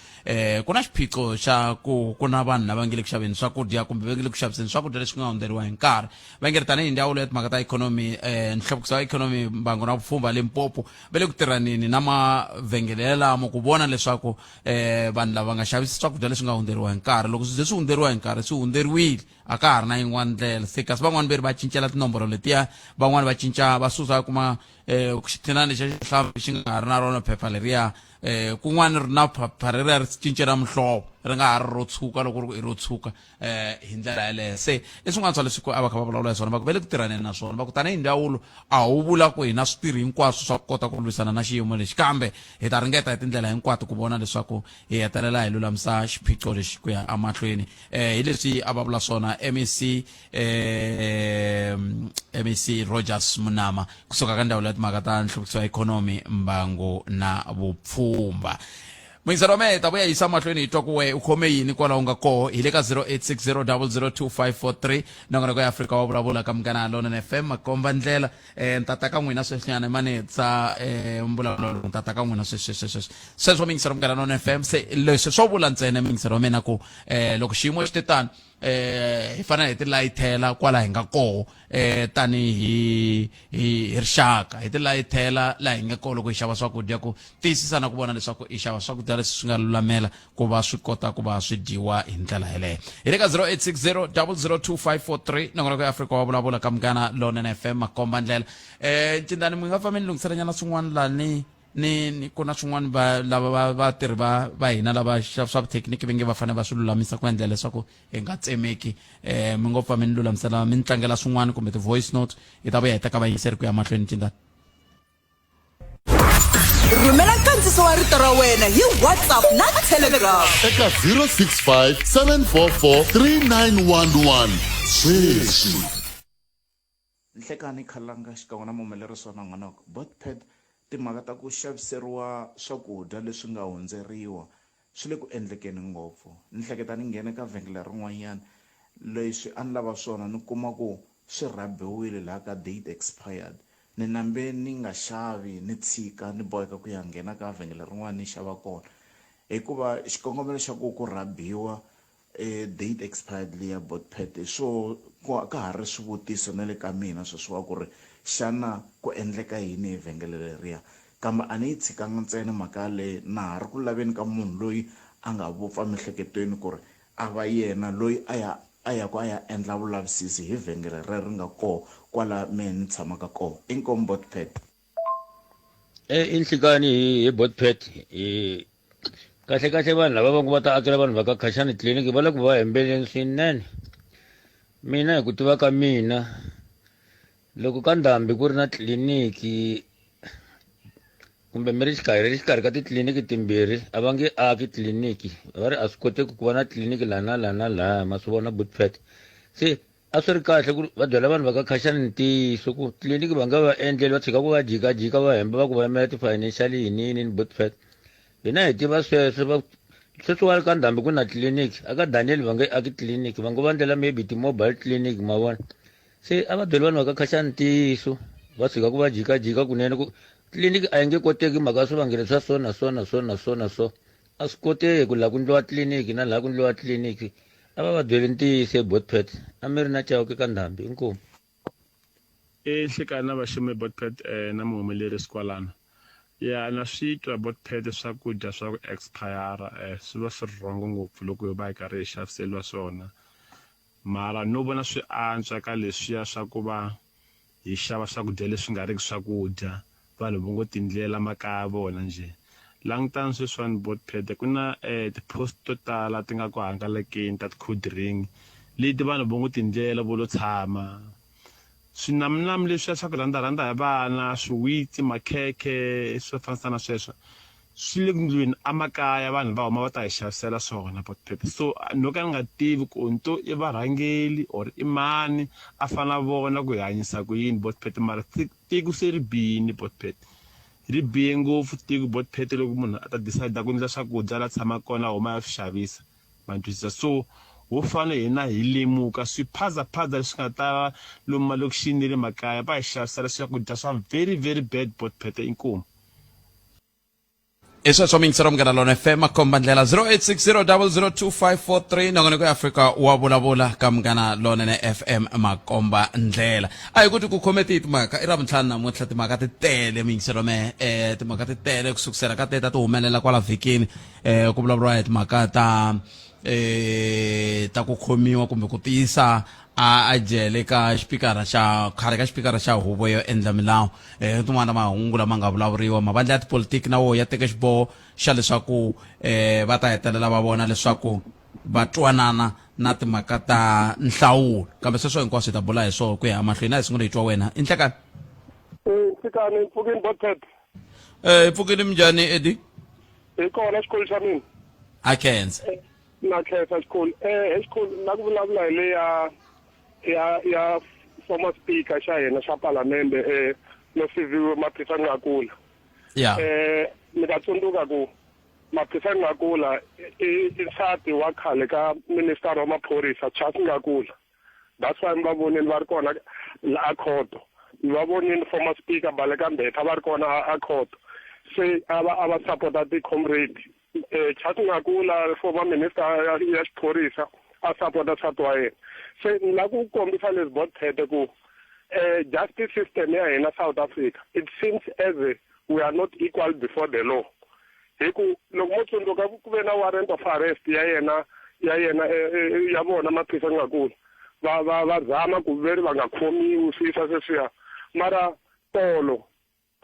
Speaker 1: ku na xiphiqo xa ku ku na vanhu lava nge le ku xaveni swakudya kumbe va nge le ku xaviseni swakudya leswi nga hundzeriwa hi nkarhi. Va nge ri tanihi ndzawulo ya timhaka ta ikhonomi, nhluvukiso wa ikhonomi, mbango na vupfhumba Limpopo va le ku tirhaneni na mavhengele yalamo ku vona leswaku vanhu lava nga xavisi swakudya leswi nga hundzeriwa hi nkarhi. Loko swi ze swi hundzeriwa hi nkarhi, swi hundzeriwile, a ka ha ri na yin'wana ndlela. Se kasi van'wani ve ri va cincela tinomboro letiya, van'wani va cinca va susa kuma xithinani xa xihlampfi xi nga ha ri na rona phepha leriya, kun'wana ri na phepha reriya ri cincela muhlovo ri nga ha ri ro tshuka loko ri ku i ro tshuka hi ndlela yeleyo. Se i swin'wana swa leswi a va kha va vulavula hi swona, va ku va le ku tirhaneni na swona. Va ku tanihi ndzawulo a wu vula ku hi na switirhi hinkwaswo swa ku kota ku lwisana na xiyimo lexi, kambe hi ta ringeta hi tindlela hinkwato ku vona leswaku hi hetelela hi lulamisa xiphiqo lexi ku ya emahlweni. Hi leswi a va vula swona MEC, MEC Rogers Munama kusuka ka ndzawulo ya timhaka ta nhluvukiso wa ikhonomi, mbangu na vupfhumba. Muyingiseri wa mehe, hi ta vuya yisa mahlweni hi twa ku we u khome yini kwalaho nga koho. Hi le ka 0860002543 nongonoko ya Afrika wa vulavula ka Munghana Lonene FM, makomba ndlela. Ni tata ka n'wina sweswinyana mani tsa mbulavulo lowu, ni tata ka n'wina sweswi sweswi sweswi sweswo muyingiseri wa Munghana Lonene FM. Se leswi swo vula ntsena muyingiseri wa mina ku loko xiyimo xi te tano, hi fanele hi tilayithela kwala hi nga koho, tanihi hi rixaka, hi tilayithela laha hi nga koho loko hi xava swakudya, ku tiyisisa na ku vona leswaku hi xava swakudya leswi swi nga lulamela ku va swi kota ku va swi dyiwa hi ndlela yeleyo. Hi le ka 0860 002543 nongonoko ya Afrika wa vulavula ka Munghana Lonene FM, makomba ndlela. Ncindani, mi nga famba ni lunghiselanyana swin'wana lani ni ku na swin'wana va lava va vatirhi va hina lava swa vuthekiniki va nge va fanele va swi lulamisa ku endlela leswaku hi nga tsemeki. Mi ngo pfa mi ni lulamisela, mi ni tlangela swin'wana kumbe ti-voice note, hi ta vuya hi teka vayingiseri ku ya mahlweni. Ncindani.
Speaker 4: Rhumela nkandziso wa rito ra wena hi WhatsApp na Telegram
Speaker 5: eka 065 744 3911 sweswi.
Speaker 6: Nhlekani Khalanga xikan'we na muhumelerisi wa nongonoko Botpet. Timhaka ta ku xaviseriwa swakudya leswi nga hundzeriwa swi le ku endlekeni ngopfu. Ni hleketa ni nghene ka vhengele rin'wanyana. Leswi a ni lava swona ni kuma ku swi rhabiwile laha ka date expired. Ni nambe ni nga xavi ni tshika ni boheka ku ya nghena ka vhengele rin'wana ni xava kona hikuva xikongomelo xa ku ku rhabiwa date expired liya Botpet hi swo ku ka ha ri swivutiso na le ka mina sweswiwa ku ri xana ku endleka yini hi vhengele leriya kambe a ni yi tshikanga ntsena mhaka yaleyo na ha ri ku laveni ka munhu loyi a nga vupfa miehleketweni ku ri a va yena loyi a ya a ya ku a ya endla vulavisisi hi vhengele rero ri nga koho kwala mehe ni tshamaka koho. Inkomu Botpet.
Speaker 7: E i nhlikani hi hi Botpet hi kahle kahle vanhu lava va ngo va ta akela vanhu va ka Khashani tliliniki va le ku va hembeleni swinene. Mina hi ku tiva ka mina loko ka ndhambi ku ri na tliliniki kumbe mi ri xikarhi ri xikarhi ka titliliniki timbirhi a va nge aki tliliniki va ri a swi koteki ku va na tliliniki laha na laha na laha ma swi vona butpet se a swi ri kahle ku va byela vanhu va ka khashani ntiyiso ku tliliniki va nga va endleli va tshika ku va jikajika va hemba va ku va yimela ti-financial yini yini ni butpet hina hi tiva sweswo va sweswiwani ka ndhambi ku na tliliniki aka daniel va nge aki tliliniki va ngo va ndlela maybe ti-mobile clinic ma vona se a va byeli vanhu va ka khaxani ntiyiso va tshika ku va jikajika kunene ku tliliniki a yi nge koteki mhaka ya swivangelo swa so na so na so na so na so a swi koteki ku laha ku ndliwa tliliniki na laha ku ndliwa tliliniki a va va byeli ntiyiso ebotpet a mi ri na chauke ka ndhambi inkomu.
Speaker 8: I nhlekani na vaximi Botpet na muhumelerisi kwalano. Ya na swi twa Botpet swakudya swa ku expire swi va swi ri wrong ngopfu loko hi va hi karhi hi xaviseliwa swona mara no vona swi antswa ka leswiya swa ku va hi xava swakudya leswi nga riki swakudya vanhu vo ngo tindlela makaya ya vona njhe. Langutani sweswiwani Botpet ku na ti-post to tala ti nga ku hangalakeni ta ti-cold drink leti vanhu vo ngo tindlela vo lo tshama. Swinamunamu leswiya swa ku rhandzarhandza hi vana, swiwitsi, makhekhe swo fanisa na sweswo swi le ku ndliweni emakaya vanhu va huma va ta hi xavisela swona Botpet. So no ka ni nga tivi ku nto i varhangeri or i mani a fane a vona ku hi hanyisa ku yini Botpet mara tiko se ri bihile Botpet. Ri bihe ngopfu tiko Botpet loko munhu a ta decide ku ndla swakudya la tshamaka kona a huma a ya swi xavisa. Ma ni twisisa? So ho fane hina hi lemuka swiphazaphaza leswi nga ta lomu malokixini ne le makaya va hi xavisela swakudya swa very very bad Botpet. Inkomu.
Speaker 1: I sweswo miyingisero munghana lona fm makomba ndlela 0860002543 nongonoko ya afrika wa vulavula ka munghana lonene fm makomba ndlela a hi kuti ku khome tihi timhaka i ravuntlhanu namuntlha timhaka ti tele miyingisero me um timhaka ti tele ku sukusela ka teta ti humelela kwala vhikini um ku vulavuriwa hi timhaka ta eh ta ku khomiwa kumbe ku tiyisa a a jele ka xipikara xa khale ka xipikara xa huvo yo endla milawu eh tin'wana ta mahungu lama nga vulavuriwa mavandla ya tipolitiki na wo ya teke xiboho xa leswaku eh va ta hetelela va vona leswaku va twanana na timhaka ta nhlawulo kambe sweswo hinkwaswo hi ta bula hi swona ku ya emahlweni a hi sungule hi twa wena i nhlekani.
Speaker 9: Nhlekani mpfukini Botpet.
Speaker 1: Eh pfukini minjhani Eddie?
Speaker 9: Hi kona xikolo xa mina.
Speaker 1: A khensa.
Speaker 9: Na khensa xikolo. Eh he xikolo na ku vulavula hi le ya ya ya former speaker xa hina xa palamende eh Nosiviwe Mapisa Nqakula.
Speaker 1: Yeah.
Speaker 9: Eh mi ta tsundzuka ku Mapisa Nqakula i nsati wa khale ka minister wa maphorisa Charles Nqakula. That's why mi va vonile va ri kona la a khoto. Mi va vonile former speaker Baleka Mbetha va ri kona a khoto. Se a va a va sapota ti-comrade. Eh, Charles Nqakula former minister ya, ya xiphorisa a sapota nsati wa yena. Se ni lava ku kombisa leswi Botphete ku eh, justice system ya hina South Africa it seems as we are not equal before the law. Hi ku loko mo tsundzuka ku ve na warrant of arrest ya yena ya yena eh, eh, ya vona Maphisa Nqakula va va va zama ku veri va nga khomiwi swi yisa sweswiya mara tolo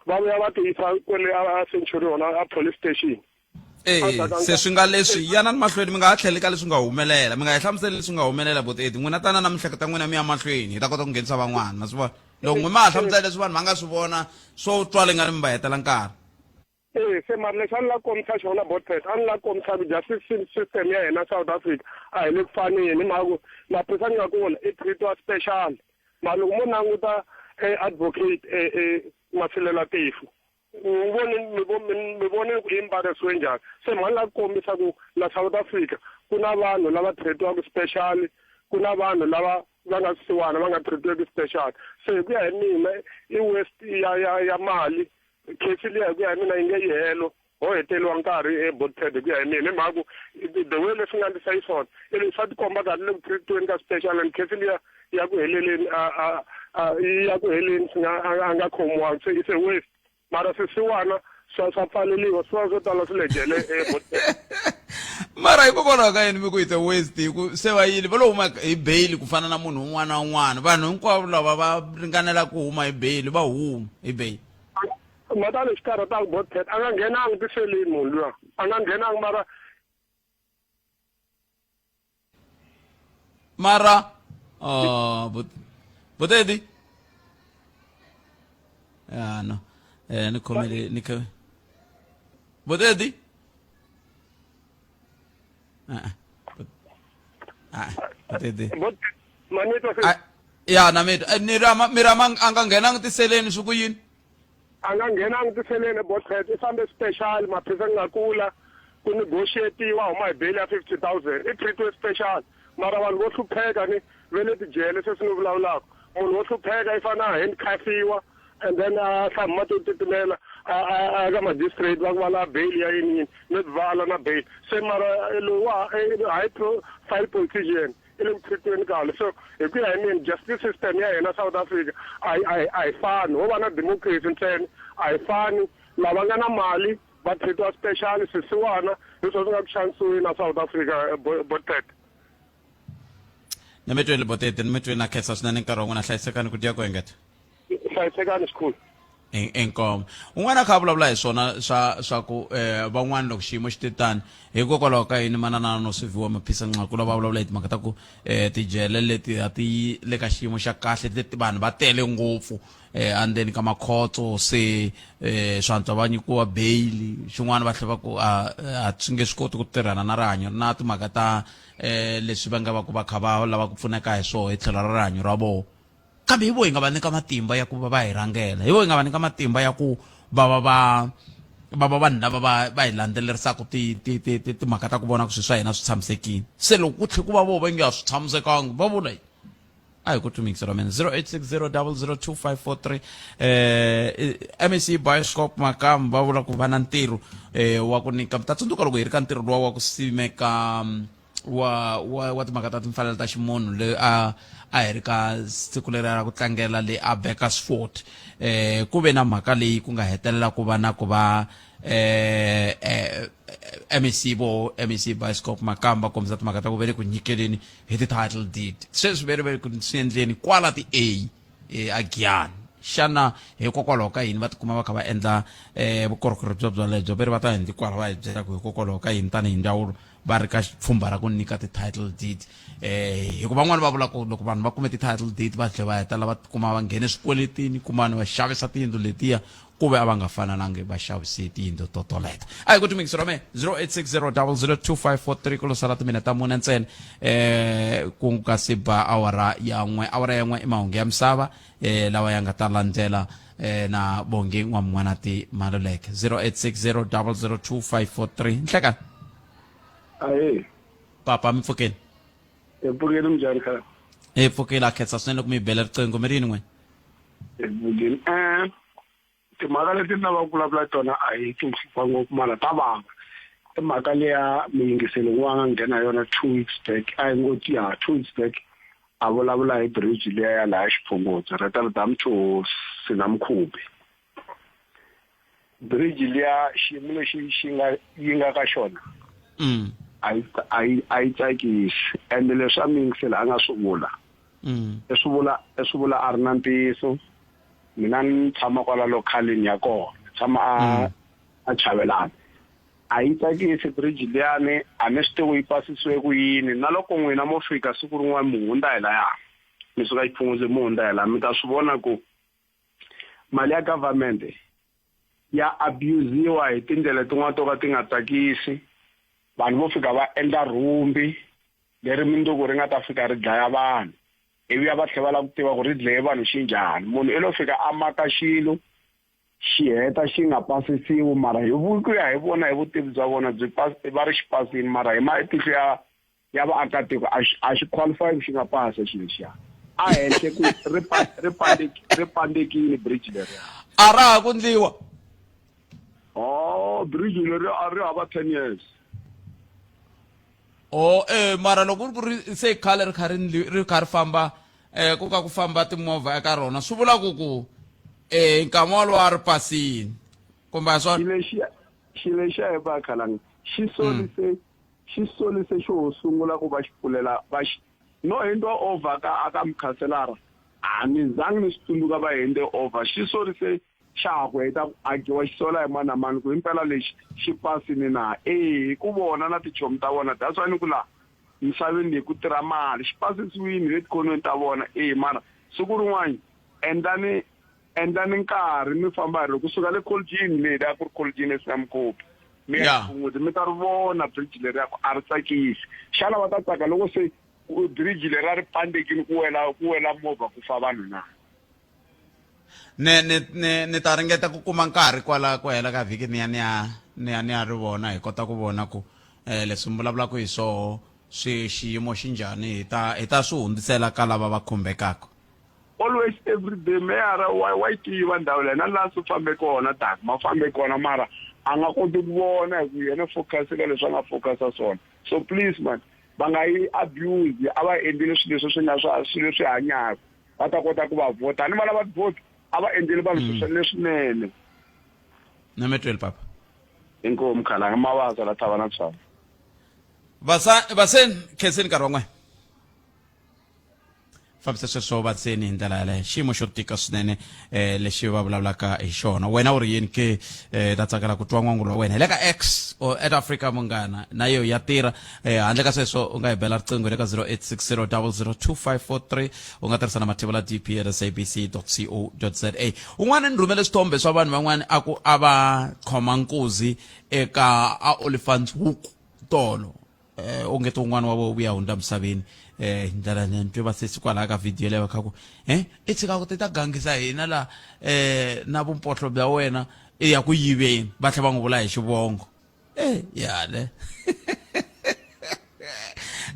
Speaker 9: va vuya va tiyisa kwele a Centurion a police station.
Speaker 1: Eh, se swi nga leswi yanani mahlweni mi nga ha tlheli ka leswi nga humelela mi nga hi hlamuseli leswi nga humelela boteti n'wina tana na miehleketo ya n'wina mi ya mahlweni hi ta kota ku nghenisa van'wana ma swi vona loko n'wi ma ha hlamusela leswi vanhu va nga swi vona swo twa le nga ri mi va hetela nkarhi.
Speaker 9: Ee, se mara lexi a ni lava ku kombisa xona Botpet, a ni lava ku kombisa ku justice system ya hina South Africa a hi le ku faneni hi mhaka ku Maphorisa ni nga ku vona i treat-iwa special mara loko mo languta advocate Masilela Tefo mi vone mi mi vone ku i embarrass-iwe njhani se mhani lava ku kombisa ku la South Africa ku na vanhu lava treat-iwaka special. Ku na vanhu lava va nga swisiwana va nga treatiweki special. Se hi ku ya hi mina i waste ya ya ya mali. Case liya hi ku ya hi mina yi nge yi helo. Ho heteriwa nkarhi eBotpad hi ku ya hi mina hi mhaka ku the way leswi nga ndlisa xiswona i leswi swa tikomba kahle le ku treatiweni ka special and case liya ya ku heleleni a a a ya ku heleni swi nga a nga khomiwanga se it's a waste mara swisiwana swa swa pfaleliwa swisiwana swo tala swi le jele eBotpad.
Speaker 1: Mara hikokwalaho ka yini mi ku it's a waste hi ku se va yile va lo huma hi bail ku fana na munhu un'wana na un'wana vanhu hinkwavo lava va ringanela ku huma hi bail va huma hi bail.
Speaker 9: Mhaka lexi karhataka Botpet a nga nghenangi tiseleni munhu luya a nga nghenangi mara
Speaker 1: mara oh but botedi ya no eh ni khomele ni khe botedi ah ah botedi
Speaker 9: manito
Speaker 1: ya na mi ni rama mi rama a nga nghenangi tiseleni swi ku yini
Speaker 9: A nga nghenangi tiseleni eBotpet, i fambe special, maphisa nga kula, ku negotiatiwa a huma hi bail ya 50,000. I treatiwe special. Mara vanhu vo hlupheka ni ve le tijele sweswi ni vulavulaka. Munhu wo hlupheka i fane a handcuffiwa and then a hlamba mati yo titimela a a a ya ka magistrate va ku va lava bail ya yini yini, maybe va ala na bail. Se mara lowa high profile politician i le ku treat-weni kahle. So hi ku ya hi mina justice system ya hina South Africa a yi a yi a yi fani, ho va na democracy ntsena a yi fani. Lava nga na mali va treat-iwa special, swisiwana hi swona swi nga ku xanisiweni na South Africa Botete.
Speaker 1: Ni mi twile Botete, ni mi twile na khensa swinene nkarhi wa n'wina hlayisekani ku dya ku engeta.
Speaker 9: Hlayisekani xikhulu.
Speaker 1: Inkomo un'wana a kha a vulavula hi swona swa swa ku um van'wana loko xiyimo xi te tani hikokwalaho ka yini manana no siviwa maphisa nqakula va vulavula hi timhaka ta ku um tijele leti a ti le ka xiyimo xa kahle leti vanhu va tele ngopfu um endzeni ka makhotso se um swantswa va nyikiwa bail xin'wana va tlhela va ku a a swi nge swi koti ku tirhana na rihanyo na timhaka ta um leswi va nga va ku va kha va lava ku pfuneka hi swona hi tlhelo ra rihanyo ra vona Kambe hi voho hi nga va nyika matimba ya ku va va hi rhangela, hi voho hi nga va nyika matimba ya ku va va va va va vanhu lava va va hi landzelerisaka ti ti ti ti timhaka ta ku vona ku swilo swa hina swi tshamisekile. Se loko ku tlhela ku va voho va nge a swi tshamisekanga va vula yini? A hi ku twi mixer wa mina 0860002543 eh MEC Bioscope Makamu va vula ku va na ntirho eh wa ku nyika mi ta tsundzuka loko hi ri ka ntirho luwa wa ku simeka wa wa wa timhaka ta timfanelo ta ximunhu le a a hi ri ka siku leri ra ku tlangela le a Bakersford eh ku ve na mhaka leyi ku nga hetelela ku va na ku va eh, eh MEC vo MEC Bioscope Makamba kombisa timhaka ta ku ve le ku nyikeleni hi ti-title deed sweswi ve ri ve ku swi endleni kwala ti-A eh, a Giyani xana hikokwalaho ka yini va tikuma va kha va endla eh vukorhokeri byo byolebyo ve ri va ta endli kwala va hi byela ku hikokwalaho ka yini tanihi ndzawulo va ri ka pfhumba ra ku nyika ti-title deed eh hikuva van'wani va vula ku loko vanhu va kume ti-title deed va tlhela va hetelela va tikuma va nghene swikweletini kumani va xavisa tiyindlu letiya ku ve a va nga fanelangi va xavise tiyindlu to toleto a hi ku timikisi ra me 0860002543 ku lo sala timina ta mune ntsena eh ku nga si ba awara ya n'we awara ya n'we i mahungu ya misava eh lawa ya nga ta landzela eh na bongi n'wamun'wanati maluleke 0860002543 nhlekani
Speaker 10: Ahee.
Speaker 1: Papa mi pfukeni.
Speaker 10: Hi pfukeni minjhani khale?
Speaker 1: Hi pfukile a khensa swinene loko mi hi bela riqingho mi ri yini n'wina?
Speaker 10: Hi pfukile. Eh timhaka leti ni lavaka ku vulavula tona a hi ti hlupha ngopfu mara ta vava. I mhaka leya muyingiseli un'wana a nghena yona 2 weeks back a yi ngo ya 2 weeks back a vulavula hi bridge liya ya laha Xiphungutsi Rotterdam to Sinamkhubi. Bridge liya xiyimo lexi xi nga yi nga ka xona a yi a yi a yi tsakisi ende leswi a mi yingisela a nga swi vula i swi vula i swi vula a ri na ntiyiso mina ni tshama kwala localini ya kona ni tshama a a chavelani a yi tsakisi bridge liyani a ni swi tivi yi pasisiwe ku yini na loko n'wina mo fika siku rin'wana mi hundza hi laya mi suka xiphungutsi mi hundza hi laha mi ta swi vona ku mali ya government ya abusiwa hi tindlela tin'wana to ka ti nga tsakisi vanhu vo fika va endla rhumbi leri mundzuku ri nga ta fika ri dlaya vanhu ivi ya va tlhela va lava ku tiva ku ri dlaye vanhu xinjhani munhu i lo fika a maka xilo xi heta xi nga pasisiwi mara hi ku ya hi vona hi vutivi bya vona byi va ri xi pasini mara hi matihlo ya. ya vaakatiko a xi a xi qualify ku xi nga pasa xilo lexiya a henhle ku ri pa ri pandeki ri pandekile bridge leriya
Speaker 1: a ra ha ku ndliwa
Speaker 10: oh bridge leri a ri hava 10 years
Speaker 1: o eh mara loko ku ri se khale ri kha ri ri kha ri famba eh ku ka ku famba timovha eka rona swi vula ku ku eh nkama wolowo a ri pasini kumbe a swona
Speaker 10: xilo lexiya xilo lexiya hi va khalanga xi solise xi solise xo sungula ku va xi pfulela va xi no hindwa over ka aka mukhanselara a ni zangi ni swi tsundzuka va hinde over xi sorise xa ha ku heta ku akiwa xi sola hi mani na mani ku himpela lexi xi pasini na e hi ku vona na tichomi ta vona that's why ni ku laha misaveni leyi ku tirha mali xi pasisiwini le tikhonweni ta vona e mara siku rin'wana endlani endlani nkarhi mi famba hi ri kusuka le colgini leyi a ku ri colgini esina mukhopi mi ya Phungudzi mi ta ri vona bridge leriya ku a ri tsakisi xana va ta tsaka loko se bridge leri a ri pandekini ku wela ku wela movha ku fa vanhu na
Speaker 1: ni ni ni ni ta ringeta ku kuma nkarhi kwala ku hela ka vhiki ni ya ni ya ni ya ni ya ri vona hi kota ku vona ku eh leswi mi vulavulaka hi swoho swi xiyimo xi njhani hi ta hi ta swi hundzisela ka lava va khumbekaka
Speaker 10: always every day meyara wa wa yi tiva ndhawu leyi na laha swi fambe kona tak ma fambe kona mara a nga koti ku vona hi ku yena focus ka leswi a nga focusa swona so please man va nga yi abuse a va endlile swilo leswi swi nga swa swilo leswi hanyaka va ta kota ku va vhota ni va lava vote a va endleli vanhu swilo leswinene
Speaker 1: na metweli papa
Speaker 10: inkomu khalanga mavasa la thava na tshwana
Speaker 1: vasa vaseni khenseni nkarhi wa n'we fambisa sweswo vatseni hi ndlela yaleyo xiyimo xo tika swinene eh lexi va vulavulaka hi xona wena u ri yini ke eh ta tsakela ku twa n'wangulo wa wena hi le ka x or at africa munghana na yo ya tirha eh handle ka sweswo u nga hi bela riqingho le ka 0860 002543 u nga tirhisa na mathevula dp at sabc co za un'wana ni rhumele swithombe swa vanhu van'wana a ku a va khoma nkuzi eka a olifants hook tolo eh onge to un'wana wa vo vuya hundza misaveni eh hi ndlela leyi ni twe vasesi kwalaya ka video leyo kha ku eh i tshika ku ti ta gangisa hina la eh na vumpohlo bya wena i ya ku yiveni va tlhela va n'wi vula hi xivongo eh yale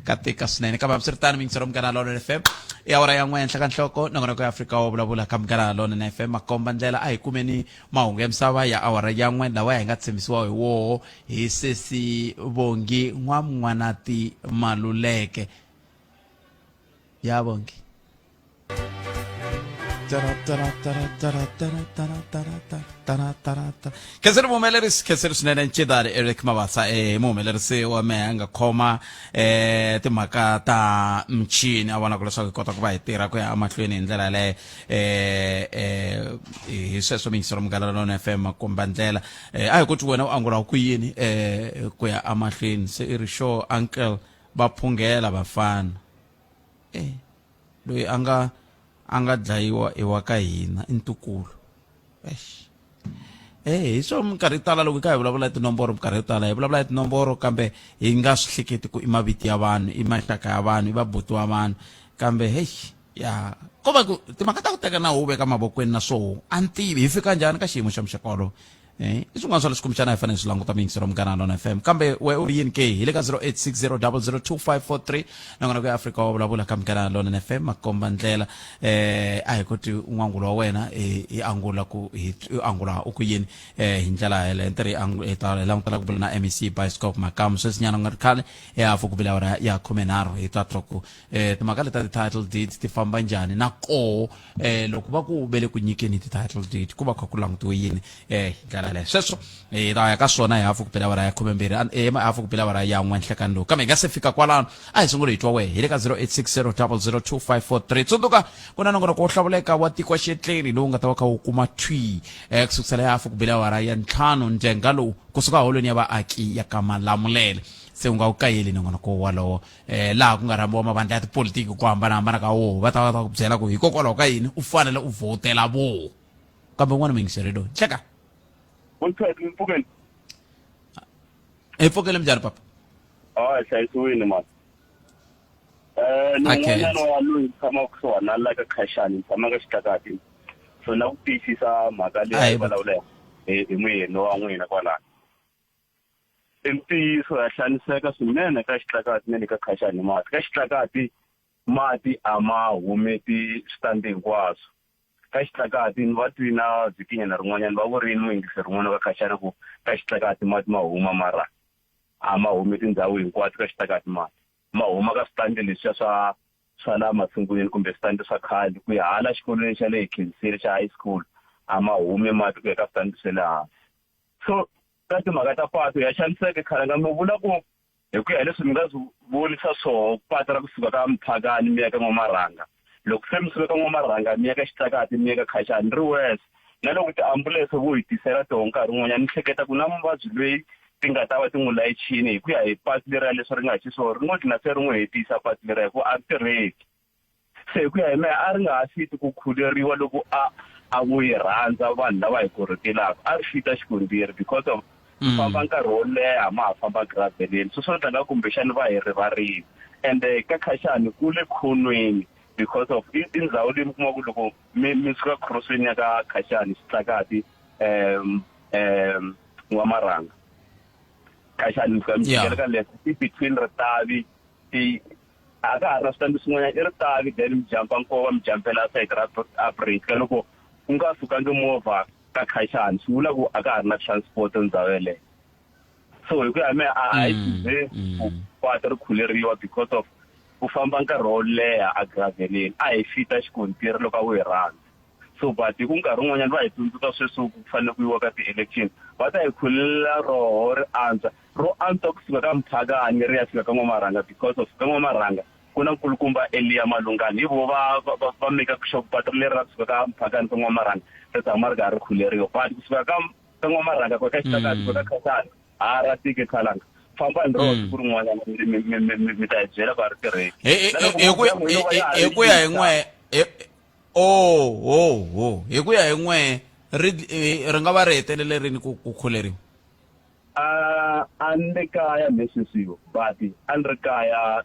Speaker 1: ka tika swinene kambe hambiswiritano miyingisero munghana lonene fm i awara ya n'we henhla ka nhloko nongonoko ya afrika wo vulavula ka munghana lonene fm makomba ndlela a hi kumeni mahungu ya misava ya awara ya n'we lawa hi nga tshembisiwa hi woho hi sesi Vongi N'wamun'wanati Maluleke. Ya Vongi. Khenseri muhumelerisi khenseri swinene ncedari Eric Mabasa eh muhumelerisi wa mehe a nga khoma eh timhaka ta michini a vonaka leswaku hi kota ku va hi tirha ku ya emahlweni hi ndlela yaleyo eh eh hi sweswo miyingiselo munghana lonene FM makomba ndlela eh a hi ku wena u angula ku yini eh ku ya emahlweni se i ri sure uncle va phungela vafana eh loyi a nga a nga dlayiwa i wa ka hina i ntukulu eish Eh, hi swo minkarhi yo tala loko hi kha hi vulavula hi tinomboro minkarhi yo tala hi vulavula hi tinomboro kambe hi nga swi hleketi ku i mavito ya vanhu i maxaka ya vanhu i vabuti wa vanhu kambe heyi ya ko va ku timhaka ta ku teka nawu u veka mavokweni na swoho a ni tivi hi fika njhani ka xiyimo xa muxaka wolowo eh i swin'wana swa leswi kumbexana hi fanele swi languta miyingiselo munghana lona fm kambe we u ri yini ke hi le ka 0860002543 nakona ku ya afrika wa vulavula ka munghana lona fm makomba ndlela eh a hi koti n'wangulo wa wena hi angula ku hi angula u ku yini eh hi ndlela yeleyo ntirho hi ta hi langutela ku bula na mec bioscope makamu sweswinyana ku nga ri khale ehafu ku bile awara ya khumenharhu hi ta twa ku eh timhaka leta ti-title deed ti famba njhani na koho eh loko va ku ve le ku nyikeni ti-title deed ku va kha ku langutiwe yini eh hi ndlela yaleyo sweswo hi ta ya ka swona hi hafu ku bela awara ya khumembirhi eh hafu ku bela awara ya n'we nhlekani lowu kambe hi nga se fika kwalano a hi sunguli hi twa wehe hi le ka 0860 002543 tsundzuka ku na nongonoko wo hlawuleka wa tiko xetleri lowu nga ta va kha wu kuma thwi eh ku sukusela hi hafu ku bela awara ya ntlhanu ndzhenga lowu kusuka holweni ya vaaki ya ka malamulele se u nga wu kayeli nongonoko wolowo eh laha ku nga rhambiwa mavandla ya tipolitiki ku hambanahambana ka woho va ta va ta ku byela ku hikokwalaho ka yini u fanele u vhotela voho kambe un'wana muyingiseri loyi hleka
Speaker 11: mpfukeni
Speaker 1: hi pfukele minjhani papa
Speaker 11: a hi hlayisiwile mani um ni un'wanyana wa loyi tshama kusuhana na la ka khashani ni tshama ka xitlakati so na ku tiyisisa mhaka leyi vulavulaka hi muyeni wa n'wina kwalano. I ntiyiso ya xaniseka swinene ka Xitlakati na le ka Khaxani mati. Ka Xitlakati mati a ma humeti switandi hinkwaswo. Ka Xitlakati ni va twi na vhikinyana rin'wanyana va vurini muyingiseri rin'wana ka Khaxani ku ka Xitlakati mati ma huma mara a ma humi tindhawu hinkwato ka Xitlakati mati. Ma huma ka switandi leswiya swa swa la masungulweni kumbe switandi swa khale ku ya hala xikolweni xa le Khensile xa high school a ma humi mati ku ya ka switandi swa le hansi. So ka timhaka ta patu ya xaniseka khalanga mi vula ku hi ku ya hi leswi mi nga swi vonisa swoho patu ra kusuka ka Mphakani mi ya ka N'wamarhanga loko se mi suka ka N'wamarhanga mi ya ka Xitlakati mi ya ka Khaxani ri worse na loko tiambulense vo hi tisela toho nkarhi wun'wanyana ni hleketa ku na muvabyi loyi ti nga ta va ti n'wi layichini hi ku ya hi patu leriya leswi ri nga xiswona ri ngo dlina se ri n'wi hetisa patu leriya hikuva a ri tirheki. Se hi ku ya hi mehe a ri nga ha fiti ku khuleriwa loko a a vo yi rhandza vanhu lava hi korhokelaka a ri fita xikontiri because of mm. famba nkarhi wo leha ma ha famba graveleni so swo dlanga kumbexani va hi rivarile ende ka khaxani ku le khonweni because of i ndhawu leyi mi kuma ku loko mi mi suka crossweni ya ka khaxani xitlakati um um n'wamarhanga khaxani mi fika mi fikela ka left i between ritavi i a ka ha ri na switandi swin'wanyana i ritavi then mi jampa nkova mi jampela sayiti ra Aprika loko ku nga sukangi movha ka khaxani swi vula ku a ka ha ri na transport ndhawu yeleyo so hi ku ya hi mehe a a yi ze ku patu ri khuleriwa because of ku famba nkarhi wo leha a graveleni a hi fita xikontiri loko a wu hi rhandza so but hi ku nkarhi wun'wanyana va hi tsundzuka sweswo ku fanele ku yiwa ka ti-election va ta hi khulela roho ri antswa ro antswa kusuka ka Mphakani ri ya fika ka N'wamarhanga because of ka N'wamarhanga ku na nkulukumba Eliya Malungani hi vo va va va va make sure ku patu leri ra kusuka ka Mphakani ka N'wamarhanga ri tshama ri karhi ri khuleriwa but kusuka ka ka N'wamarhanga ku ya ka Xitakati ku ya ka Khasani a ra tike khalanga famba ni roho siku rin'wanyana mi ta hi byela ku a ri tirheki
Speaker 1: hi ku ya hi n'we oh ho ho hi ku ya hi n'we ri ri nga va ri hetelele rini ku ku khuleriwa
Speaker 11: A a ni le kaya me sweswiwa but a ni ri kaya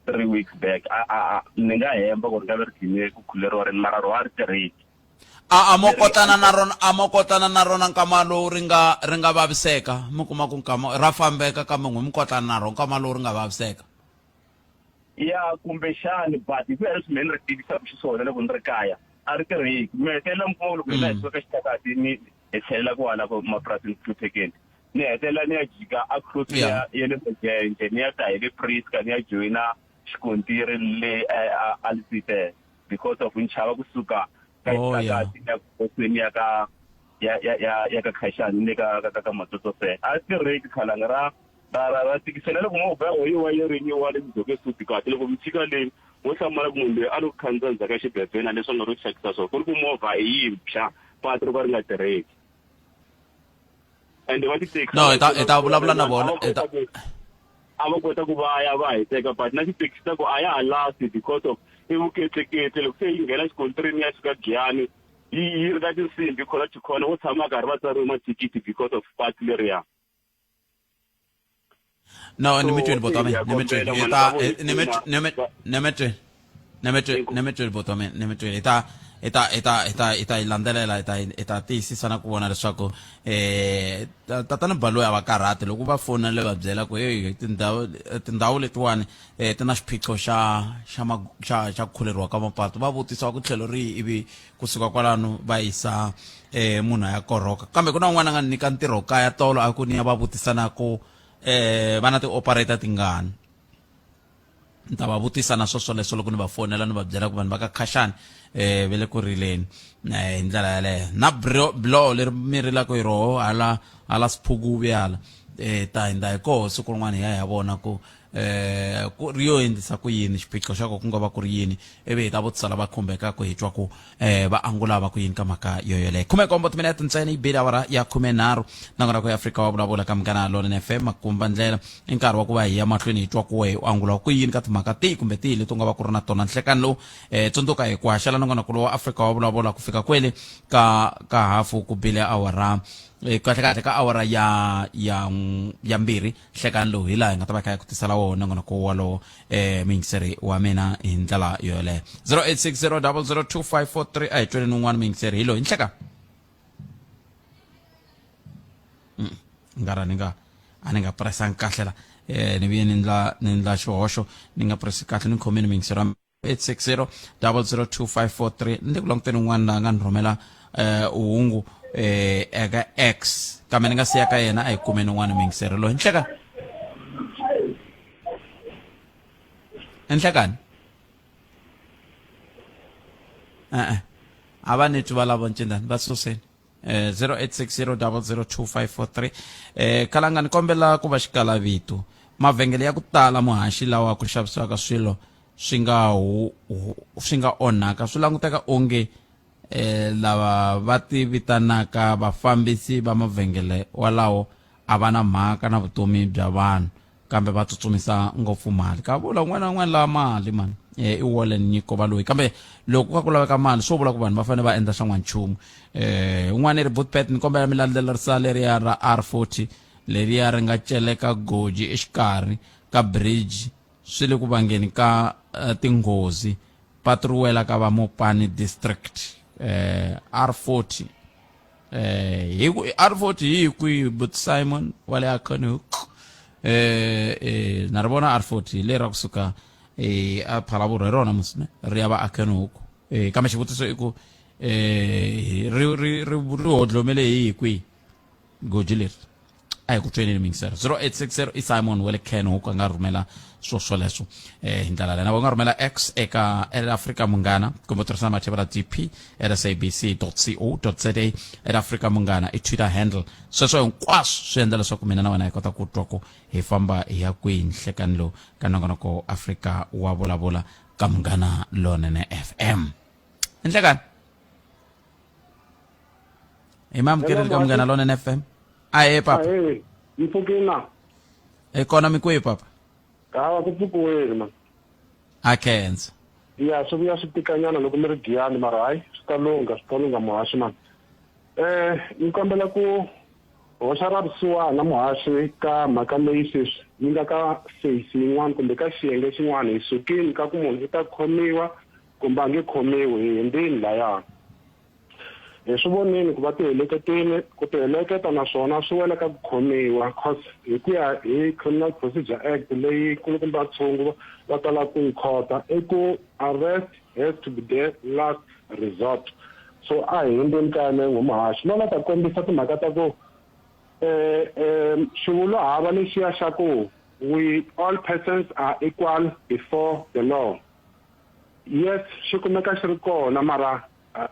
Speaker 11: three weeks back a a a ni nga hemba ku ri nga ve ri gcine ku khuleriwa rini mara ro a ri tirheki.
Speaker 1: A a mo kotana na rona a mo kotana na rona nkama lowu ri nga ri nga vaviseka mi kuma ku nkama ra fambeka kambe n'wi mi kotana na rona nkama lowu ri nga vaviseka.
Speaker 11: Ya kumbexani but hi ku ya leswi mehe ni ri tivisaka xiswona loko ni ri kaya a ri tirheki mi hetelela mi kuma ku loko hina hi suka ka Xitakati ni hi tlhelela kwala ko mapurasini ku hluphekeni ni hetelela ni ya jika a cross ya ya le Majenje ni ya ta hi le Priska ni ya joyina xikontiri le a a Letsitele because of ni chava kusuka ka
Speaker 1: Oh, yeah.
Speaker 11: Xitakati ni ya crossweni ya ka ya ya ya ya ka Khashani ni le ka ka ka ka Matsotsosele a tirheki khalanga ra ra ra ra tikisela loko movha ya yi wa yi rinyiwa le midzoke suti kahle loko mi fika le wo hlamala ku munhu loyi a lo khandziya ndzhaku ka xibebena leswi a nga ro xakisa swona ku ri ku movha i yintshwa patu ro ka ri nga tirheki ende va tithekisi
Speaker 1: no hi ta hi ta vulavula na vona hi ta
Speaker 11: a va kota ku va ya va hiteka but na tithekisi ta ku a ya ha lasti because of i vuketseketse loko se yi nghena xikontirini ya suka giyani yi yi ri na tinsimbhi khona to khona wo tshama karhi va tsariwe mathikithi because of patu leriya
Speaker 1: no ni mi twini buti wa mina ni mi twini hi ta ni mi ni mi ni mi twini ni mi twini ni mi twini buti wa mina ni mi twini hi ta hi ta hi ta hi ta hi ta yi landzelela hi ta hi ta tiyisisa na ku vona leswaku eh tatana Baloyi a va karhati loko va fonela va byela ku hey tindhawu tindhawu letiwani eh ti na xiphiqo xa xa xa xa ku khuleriwa ka mapatu va vutisa ku tlhelo rihi ivi kusuka kwalano va yisa eh munhu a ya korhoka kambe ku na un'wana a nga ni nyika ntirho kaya tolo a ku ni ya va vutisa na ku eh va na ti-operator tingani ni ta va vutisa na swo swoleswo loko ni va fonela ni va byela ku vanhu va ka khaxani eh va le ku rileni eh hi ndlela yaleyo na bloho leri mi rilaka hi roho hala hala siphukuvi hala eh ta hindza hi koho siku rin'wana hi ya hi ya vona ku eh ku ri yo endlisa ku yini xiphiqo xa ko ku nga va ku ri yini ivi hi ta vutisa lava khumbekaka hi twa ku eh va angula va ku yini ka mhaka yo yoleyo 17 timinete ntsena yi bile awara ya 13 nakona ku Afrika wa vulavula ka Munghana Lonene FM makumba ndlela i nkarhi wa ku va hi ya mahlweni hi twa ku wehe u angula ku yini ka timhaka tihi kumbe tihi leti u nga va ku ri na tona nhlekani lowu eh tsundzuka hi ku haxela nongonoko lowu wa Afrika wa vulavula ku fika kwele ka ka hafu ku bile awara eh, kahle kahle ka awara ya ya ya mbirhi nhlekani lowu hi laha hi nga ta va kha hi ku tisela wona nongonoko wolowo um muyingiseri wa mina hi ndlela yo yoleyo 0860 002543 a hi tweleni un'wana muyingiseri hi loyi nhleka nga ra ni nga A ni nga pressangi kahle la. Ni vuye ni ndla ni ndla xihoxo, ni nga presi kahle ni khomeni miyingiseri wa 860 002543. Ni le ku languteni un'wana la nga ni rhumela hungu eka X, kambe ni nga siya ka yena a hi kumeni un'wana miyingiseri loyi. Nhlekani, nhlekani. E-e, a va ni twi va lavo ncindani va suseni. 0860002543. Kalanga ni kombela ku va xikalavito. Mavhengele ya ku tala muhaxi lawa ku xavisiwaka swilo swi nga hu, hu, swi nga onhaka swi languteka onge lava va ti vitanaka vafambisi va mavhengele walawo a va na mhaka na vutomi bya vanhu, kambe va tsutsumisa ngopfu mali. Ka vula un'wana na un'wana lava mali mani, i Wallen Nyiko Baloyi. Kambe loko ka ku laveka mali swo vula ku vanhu va fanele va endla xa n'wanchumu. Un'wana i ri Bootpet, ni kombela mi landzelerisa leriya ra R40 leriya ri nga celeka goji exikarhi ka bridge, swi le ku vangeni ka tinghozi, patu ri wela ka va Mopani district. R40 hi ku R40 hi kwihi? But Simon wa le Acornhoek, na ri vona R40 hi leri ra kusuka a Phalaborwa, hi rona musine ri ya va Acornhoek. Kambe xivutiso i ku ri ri ri ri hodlomele hi kwihi goji leri? A hi ku tweneni mingisero. 0860 i Simon wa le Kenhoek a nga rhumela swo swoleswo hi ndlela leyi. Na va nga rhumela X eka Africa Munghana kumbe u tirhisa mathevela dp at sabc co za, at Africa Munghana i Twitter handle. Sweswo hinkwaswo swi endla leswaku mina na wena hi kota ku twa ku hi famba hi ya kwihi nhlekani lowu ka nongonoko Afrika wa Vulavula ka Munghana Lonene FM. Nhlekani hi mamukeleli ka Munghana Lonene FM. Ahe papa.
Speaker 9: Ahee, mpfukini na?
Speaker 1: Hi kona, mi kwihi papa?
Speaker 9: Hawa, ku pfukiweni ma.
Speaker 1: A khensa.
Speaker 9: Ya, swi vuya swi tikanyana loko mi ri Giyani, mara hayi swi ta lungha, swi ta lungha muhaxi mani. Ni kombela ku hoxa ra vusiwana muhaxi ka mhaka leyi sweswi yi nga ka phase yin'wana kumbe ka xiyenge xin'wana. Hi sukile ka ku munhu i ta khomiwa kumbe a nge khomiwi, hi hundzini laya. Hi swi vonile ku va tiheleketile, ku tiheleketa naswona swi wela ka ku khomiwa, cause hi ku ya hi Criminal Procedure Act leyi kulukumba tshungu va talaka ku yi khota, i ku arrest has to be the last resort. So a hi hundzeni ka yaleyo nghomuhaxi. No la ta kombisa timhaka ta ku xivulwa hava lexiya xa ku we all persons are equal before the law. Yes, xi kumeka xi ri kona, mara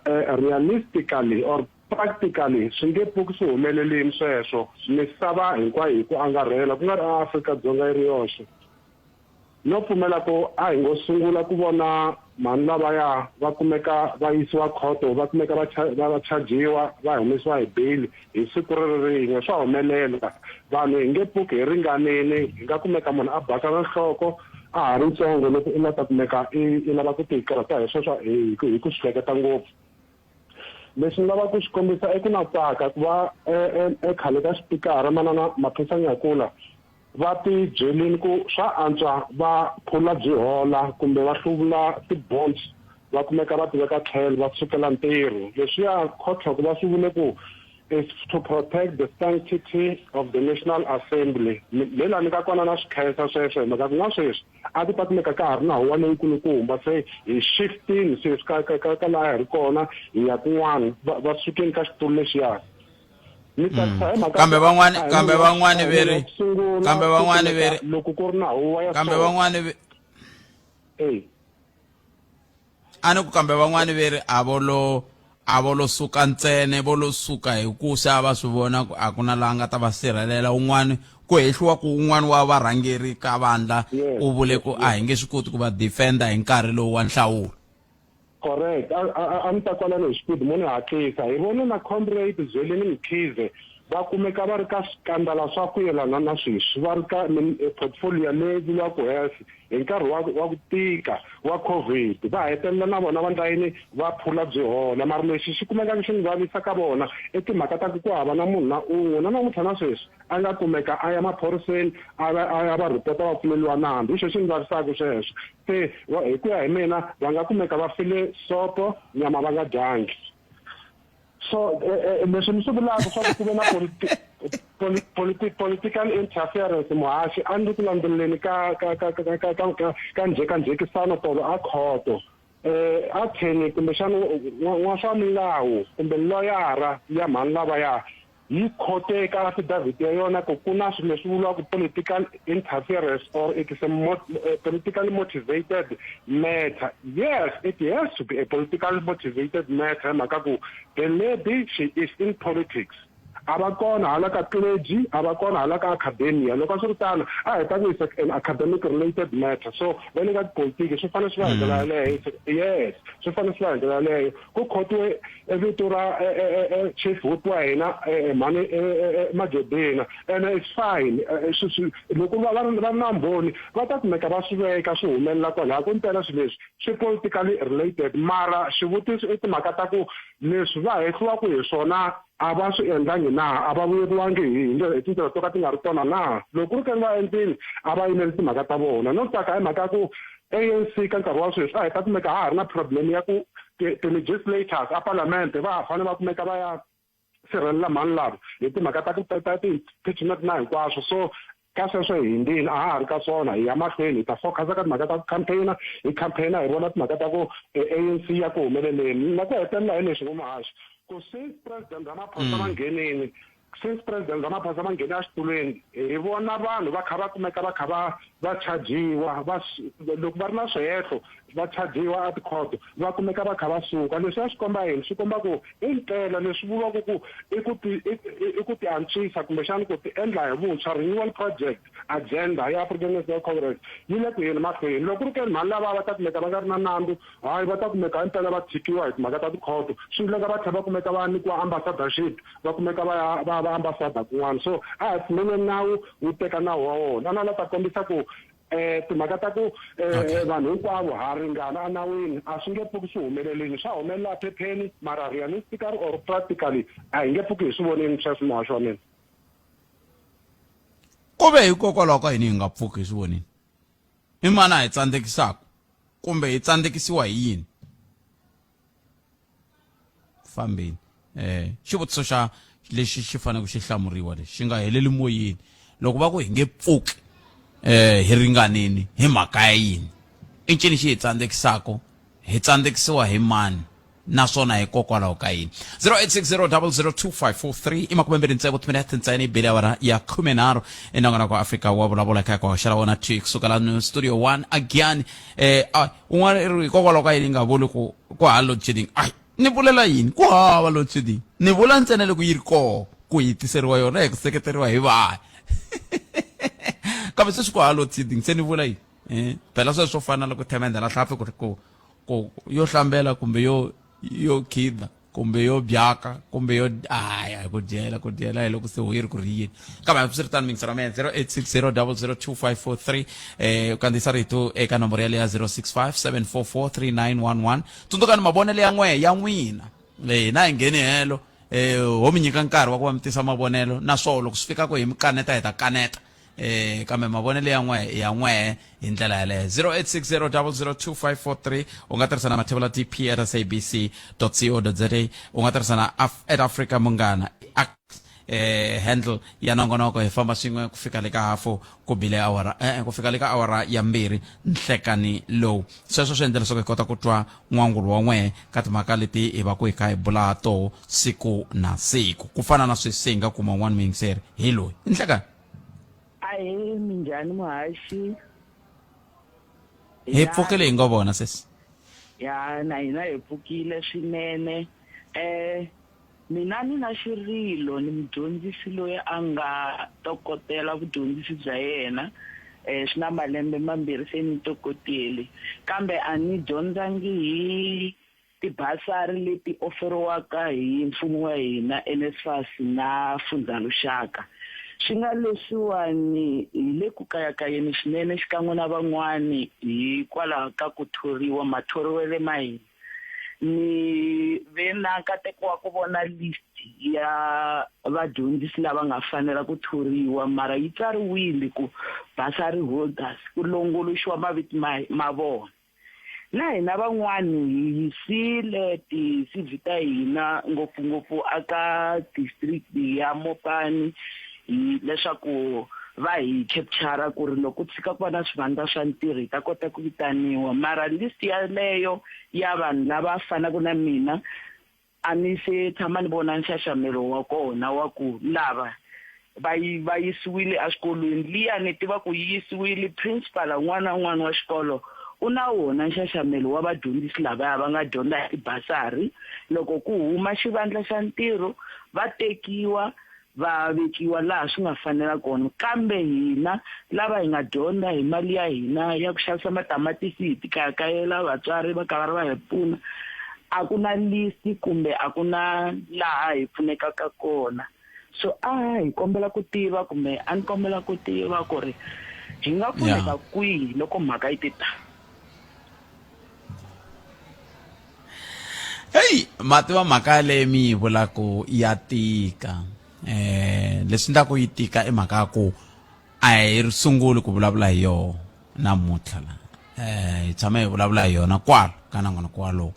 Speaker 9: realistically or practically swi nge pfuki swi humelelini sweswo misava hinkwayo hi ku angarhela, ku nga ri Afrika-Dzonga yi ri yoxe. No pfumela ku a hi ngo sungula ku vona mhani lavaya va kumeka va yisiwa khoto, va kumeka va va chajiwa, va humesiwa hi bail hi siku ri ri rin'we. Swa humelela, vanhu hi nge pfuki hi ringanini. Hi nga kumeka munhu a basa na nhloko a ha ri ntsongo loko u la ta kumeka i lava ku ti karhata hi sweswo hi ku swi hleketa ngopfu. Lexi ni lavaka ku xi kombisa i ku na tsaka ku va ekhale ka xipikara manana Maphisa Nyakula va ti byelini ku swa antswa va phula byi hola kumbe va hluvula ti-bonds va kumeka va ti veka tlhelo va sukela ntirho. Leswiya khotlhoko va swi vule ku is to protect the sanctity of the National Assembly. Le la ni nga kona na swi khensa sweswo, hi mhaka ku na sweswi a ku ta kumeka ka ha ri na huwa leyikulukumba, se hi shiftini sweswi ka ka ka ka laha hi ri kona hi ya kun'wana, va sukeni ka xitulu lexiya. Ni tsakisa hi mhaka
Speaker 1: Kambe van'wani, kambe van'wani veri, kambe van'wani veri
Speaker 9: loko ku ri na huwa ya
Speaker 1: kambe van'wani
Speaker 9: eh
Speaker 1: a ni ku kambe van'wani veri a vo lo a vo lo suka ntsene, vo lo suka hi ku se a va swi vona ku a ku na laha nga ta va sirhelela. Un'wani ku hehliwa ku un'wana wa varhangeri ka vandla u vule ku a hi nge swi koti ku va defender hi nkarhi lowu wa nhlawulo.
Speaker 9: Correct. A ni ta kwalano hi xipidi, mo ni hatlisa. Hi vone na Comrade Zwelini Mkhize va kumeka va ri ka swikandala swa ku yelana na sweswi, va ri ka portfolio leyi vuriwaka health hi nkarhi wa ku tika wa COVID. Va hetelela na vona va ndla yini? Va phula byi hola. Mara lexi xi kumekaka xi ni vavisa ka vona i timhaka ta ku ku hava na munhu na un'we na namuntlha na sweswi a nga kumeka a ya maphoriseni a va a ya va rhipota va pfuleliwa nandzu. Hi xo xi ni vavisaka sweswo. Se hi ku ya hi mina va nga kumeka va file sopo nyama va nga dyangi. So leswi ni swi vulaka swa ku ku ve na Political interference muhaxi a ni ri ku landzeleleni ka ka ka ka ka ka ka ka njhekanjhekisano tolo a khoto eh a theni kumbexana wa swa milawu kumbe loyara ya mhani lavaya yi khote ka affidavit ya yona ku ku na swilo leswi vuriwaka political interference or it is a politically motivated matter. Yes, it has to be a politically motivated matter hi mhaka ku the lady she is in politics. A va kona hala ka clergy, a va kona hala ka academia. Loko a swi ri tano, a hi ta ku it's an academic related matter. So va le ka tipolitiki swi fanele swi va hi ndlela yaleyo. Yes, swi fanele swi va hi ndlela yaleyo. Ku khotiwe e vito ra chief whip wa hina mhani Majodina ene it's fine. Loko va va ri va ri na mbhoni va ta kumeka va swi veka swi humelela kwalaya ku mpela swilo leswi swi politically related. Mara xivutiso i timhaka ta ku leswi va hehliwaka hi swona a va swi endlangi na? A va vuyeriwangi hi hi ndlela hi tindlela to ka ti nga ri tona na? Loko ku ri ke ni va endlile, a va yimeli timhaka ta vona. No tsaka hi mhaka ya ku ANC ka nkarhi wa sweswi a hi ta kumeka ha ha ri na problem ya ku ti-legislators a palamende va ha fanele va kumeka va ya sirhelela mhani lava hi timhaka ta ku ta ti-impeachment na hinkwaswo. So ka sweswo hi hundzile, a ha ha ri ka swona, hi ya mahlweni, hi ta focus-a ka timhaka ta ku campaign-a, hi campaign-a hi vona timhaka ta ku ANC ya ku humeleleni. Na ku hetelela hi leswi vo Muhaxi, ku since President Ramaphosa va nghenile, since President Ramaphosa va nghene exitulwini, hi vona vanhu va kha va kumeka va kha va va chajiwa, va loko va ri na swihehlo va chajiwa a tikhoto, va kumeka va kha va suka. Leswi a swi komba yini? Swi komba ku i mpela leswi vuriwaka ku i ku ti i ku ti antswisa kumbexana ku ti endla hi vuntshwa, renewal project agenda ya African National Congress yi le ku yeni mahlweni. Loko ku ri ke ni mhani lava va ta kumeka va nga ri na nandzu, hayi va ta kumeka himpela va tshikiwa hi timhaka ta tikhoto, swi endleka va tlhela va kumeka va nyikiwa ambassadorship, va kumeka va ya va ya va ambassador kun'wana. So a hi pfumeleni nawu wu teka nawu wa wona, na la ta kombisa ku um timhaka ta ku um vanhu hinkwavo ha ringana enawini a swi nge pfuki swi humelerile. Swa humelela phepheni mara realistically or practically a hi nge pfuki hi swi vonile sweswo muhaxi wa mina.
Speaker 1: Ku ve hikokwalaho ka yini hi nga pfuki hi swi vonile? I mani a hi tsandzekisaka kumbe hi tsandzekisiwa hi yini? Fambeni. Eh, xivutiso xa lexi xi fanele xi hlamuriwa lexi xi nga heleli moyeni. Loko va ku hi nge pfuki eh hi ringanini hi mhaka ya yini? I ncini xi hi tsandzekisaka? Hi tsandzekisiwa hi mani? Naswona hikokwalaho ka yini? 0860002543 i makumembirhi ntsevu timinete ntsena yi bile awara ya 13 enongonoko wa Afrika wa vulavula eka ku hoxela wona thwi kusuka la studio 1 again. Eh un'wana i ri hikokwalaho ka yini nga vuli ku ku hava load shedding? Ai ni vulela yini ku hava load shedding? Ni vula ntsena loko yi ri koho ku hi tiseriwa yona hi ku seketeriwa hi vanhu. Kambe sweswi ku hava load shedding se ni vula yini? Eh phela sweswo swo fana loko themendhela hlampfi ku ri ku ku yo hlambela kumbe yo yo khida kumbe yo byaka kumbe yo aya ku dyela ku dyela hi loko se ho yi ri ku riyeni. Kambe hambiswiritano mingisero mina 0860002543 eh u kandziyisa rito eka nomboro yaleyo ya 0657443911. Tsundzukani mavonelo ya n'we ya n'wina, eh hina hi ngheni helo, eh ho mi nyika nkarhi wa ku va mi tisa mavonelo, naswona loko swi fika ku hi mi kaneta hi ta kaneta, eh kambe mavonelo ya n'we ya n'we hi ndlela yaleyo. 0860002543 u nga tirhisa na mathevula tp at sabc co za, u nga tirhisa na at Africa Munghana eh handle ya nongonoko. Hi famba swin'we ku fika le ka hafu ku bile awara eh ku fika le ka awara ya 2 nhlekani lowu. Sweswo swi endla leswaku hi kota ku twa n'wangulo wa n'we ka timhaka leti hi va ku hi kha hi bula toho siku na siku, ku fana na sweswi se hi nga kuma un'wana muyingiseri hi loyi nhlekani.
Speaker 12: Ahee, minjhani muhaxi?
Speaker 1: Hi pfukile hi ngo vona sesi.
Speaker 12: Ya na hina hi pfukile swinene. Eh mina ni na xirilo, ni mudyondzisi loyi a nga tokotela vudyondzisi bya yena. Eh swi na malembe mambirhi se ni tokotele, kambe a ni dyondzangi hi tibasari leti oferiwaka hi mfumo wa hina, NSFAS na Fundza Lushaka. Swi nga leswiwani hi le ku kayakayeni swinene xikan'we na van'wani hikwalaho ka ku thoriwa, mathoriwele ma hina. Ni ve na nkateko wa ku vona list ya vadyondzisi lava nga fanela ku thoriwa, mara yi tsariwile ku bursary holders, ku longoloxiwa mavito ma vona. Na hina van'wani hi yisile ti-CV ta hina ngopfungopfu aka district ya Mopani hi leswaku va hi capture ku ri loko ku tshika ku va na swivandla swa ntirho hi ta kota ku vitaniwa mara list yaleyo ya vanhu lava fanaka na mina A ni se tshama ni vona nxaxamelo wa kona wa ku lava va yi va yisiwile exikolweni. Liya ni tiva ku yi yisiwile, principal un'wana na un'wana wa xikolo u na wona nxaxamelo wa vadyondzisi lavaya va nga dyondza hi tibasari. Loko ku huma xivandla xa ntirho va tekiwa va vekiwa laha swi nga fanela kona. Kambe hina lava hi nga dyondza hi mali ya hina ya ku xavisa matamatisi hi tikayakayela vatswari va karhi va hi pfuna, a ku na list kumbe a ku na laha hi pfunekaka kona. So a hi kombela ku tiva kumbe a ni kombela ku tiva ku ri hi nga pfuneka kwihi loko mhaka yi te ta.
Speaker 1: Heyi ma tiva mhaka yaleyo mi yi vulaku ya tika eh leswi ndlaku yi tika i mhaka ya ku a hi ri sunguli ku vulavula hi yoho namuntlha la eh hi tshame hi vulavula hi yona kwalo ka nongonoko walowo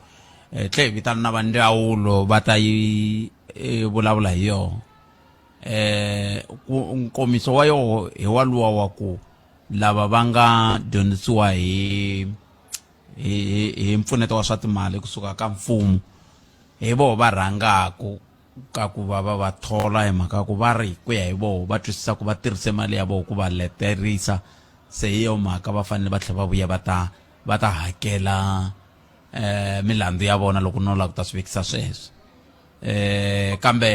Speaker 1: eh tlhe hi vitana na va ndzawulo va ta yi eh, vulavula hi yoho eh ku nkomiso wa yoho hi waluwa wa ku lava va nga dyondzisiwa hi hi hi mpfuneto wa swa timali kusuka ka mfumo hi voho va rhangaku ka ku va va va thola hi mhaka ku va ri ku ya hi voho va twisisa ku va tirhise mali ya voho ku va leterisa se hi yo mhaka va fanele va tlhela va vuya va ta va ta hakela eh milandzu ya vona loko no lava ku ta swi vekisa sweswo eh kambe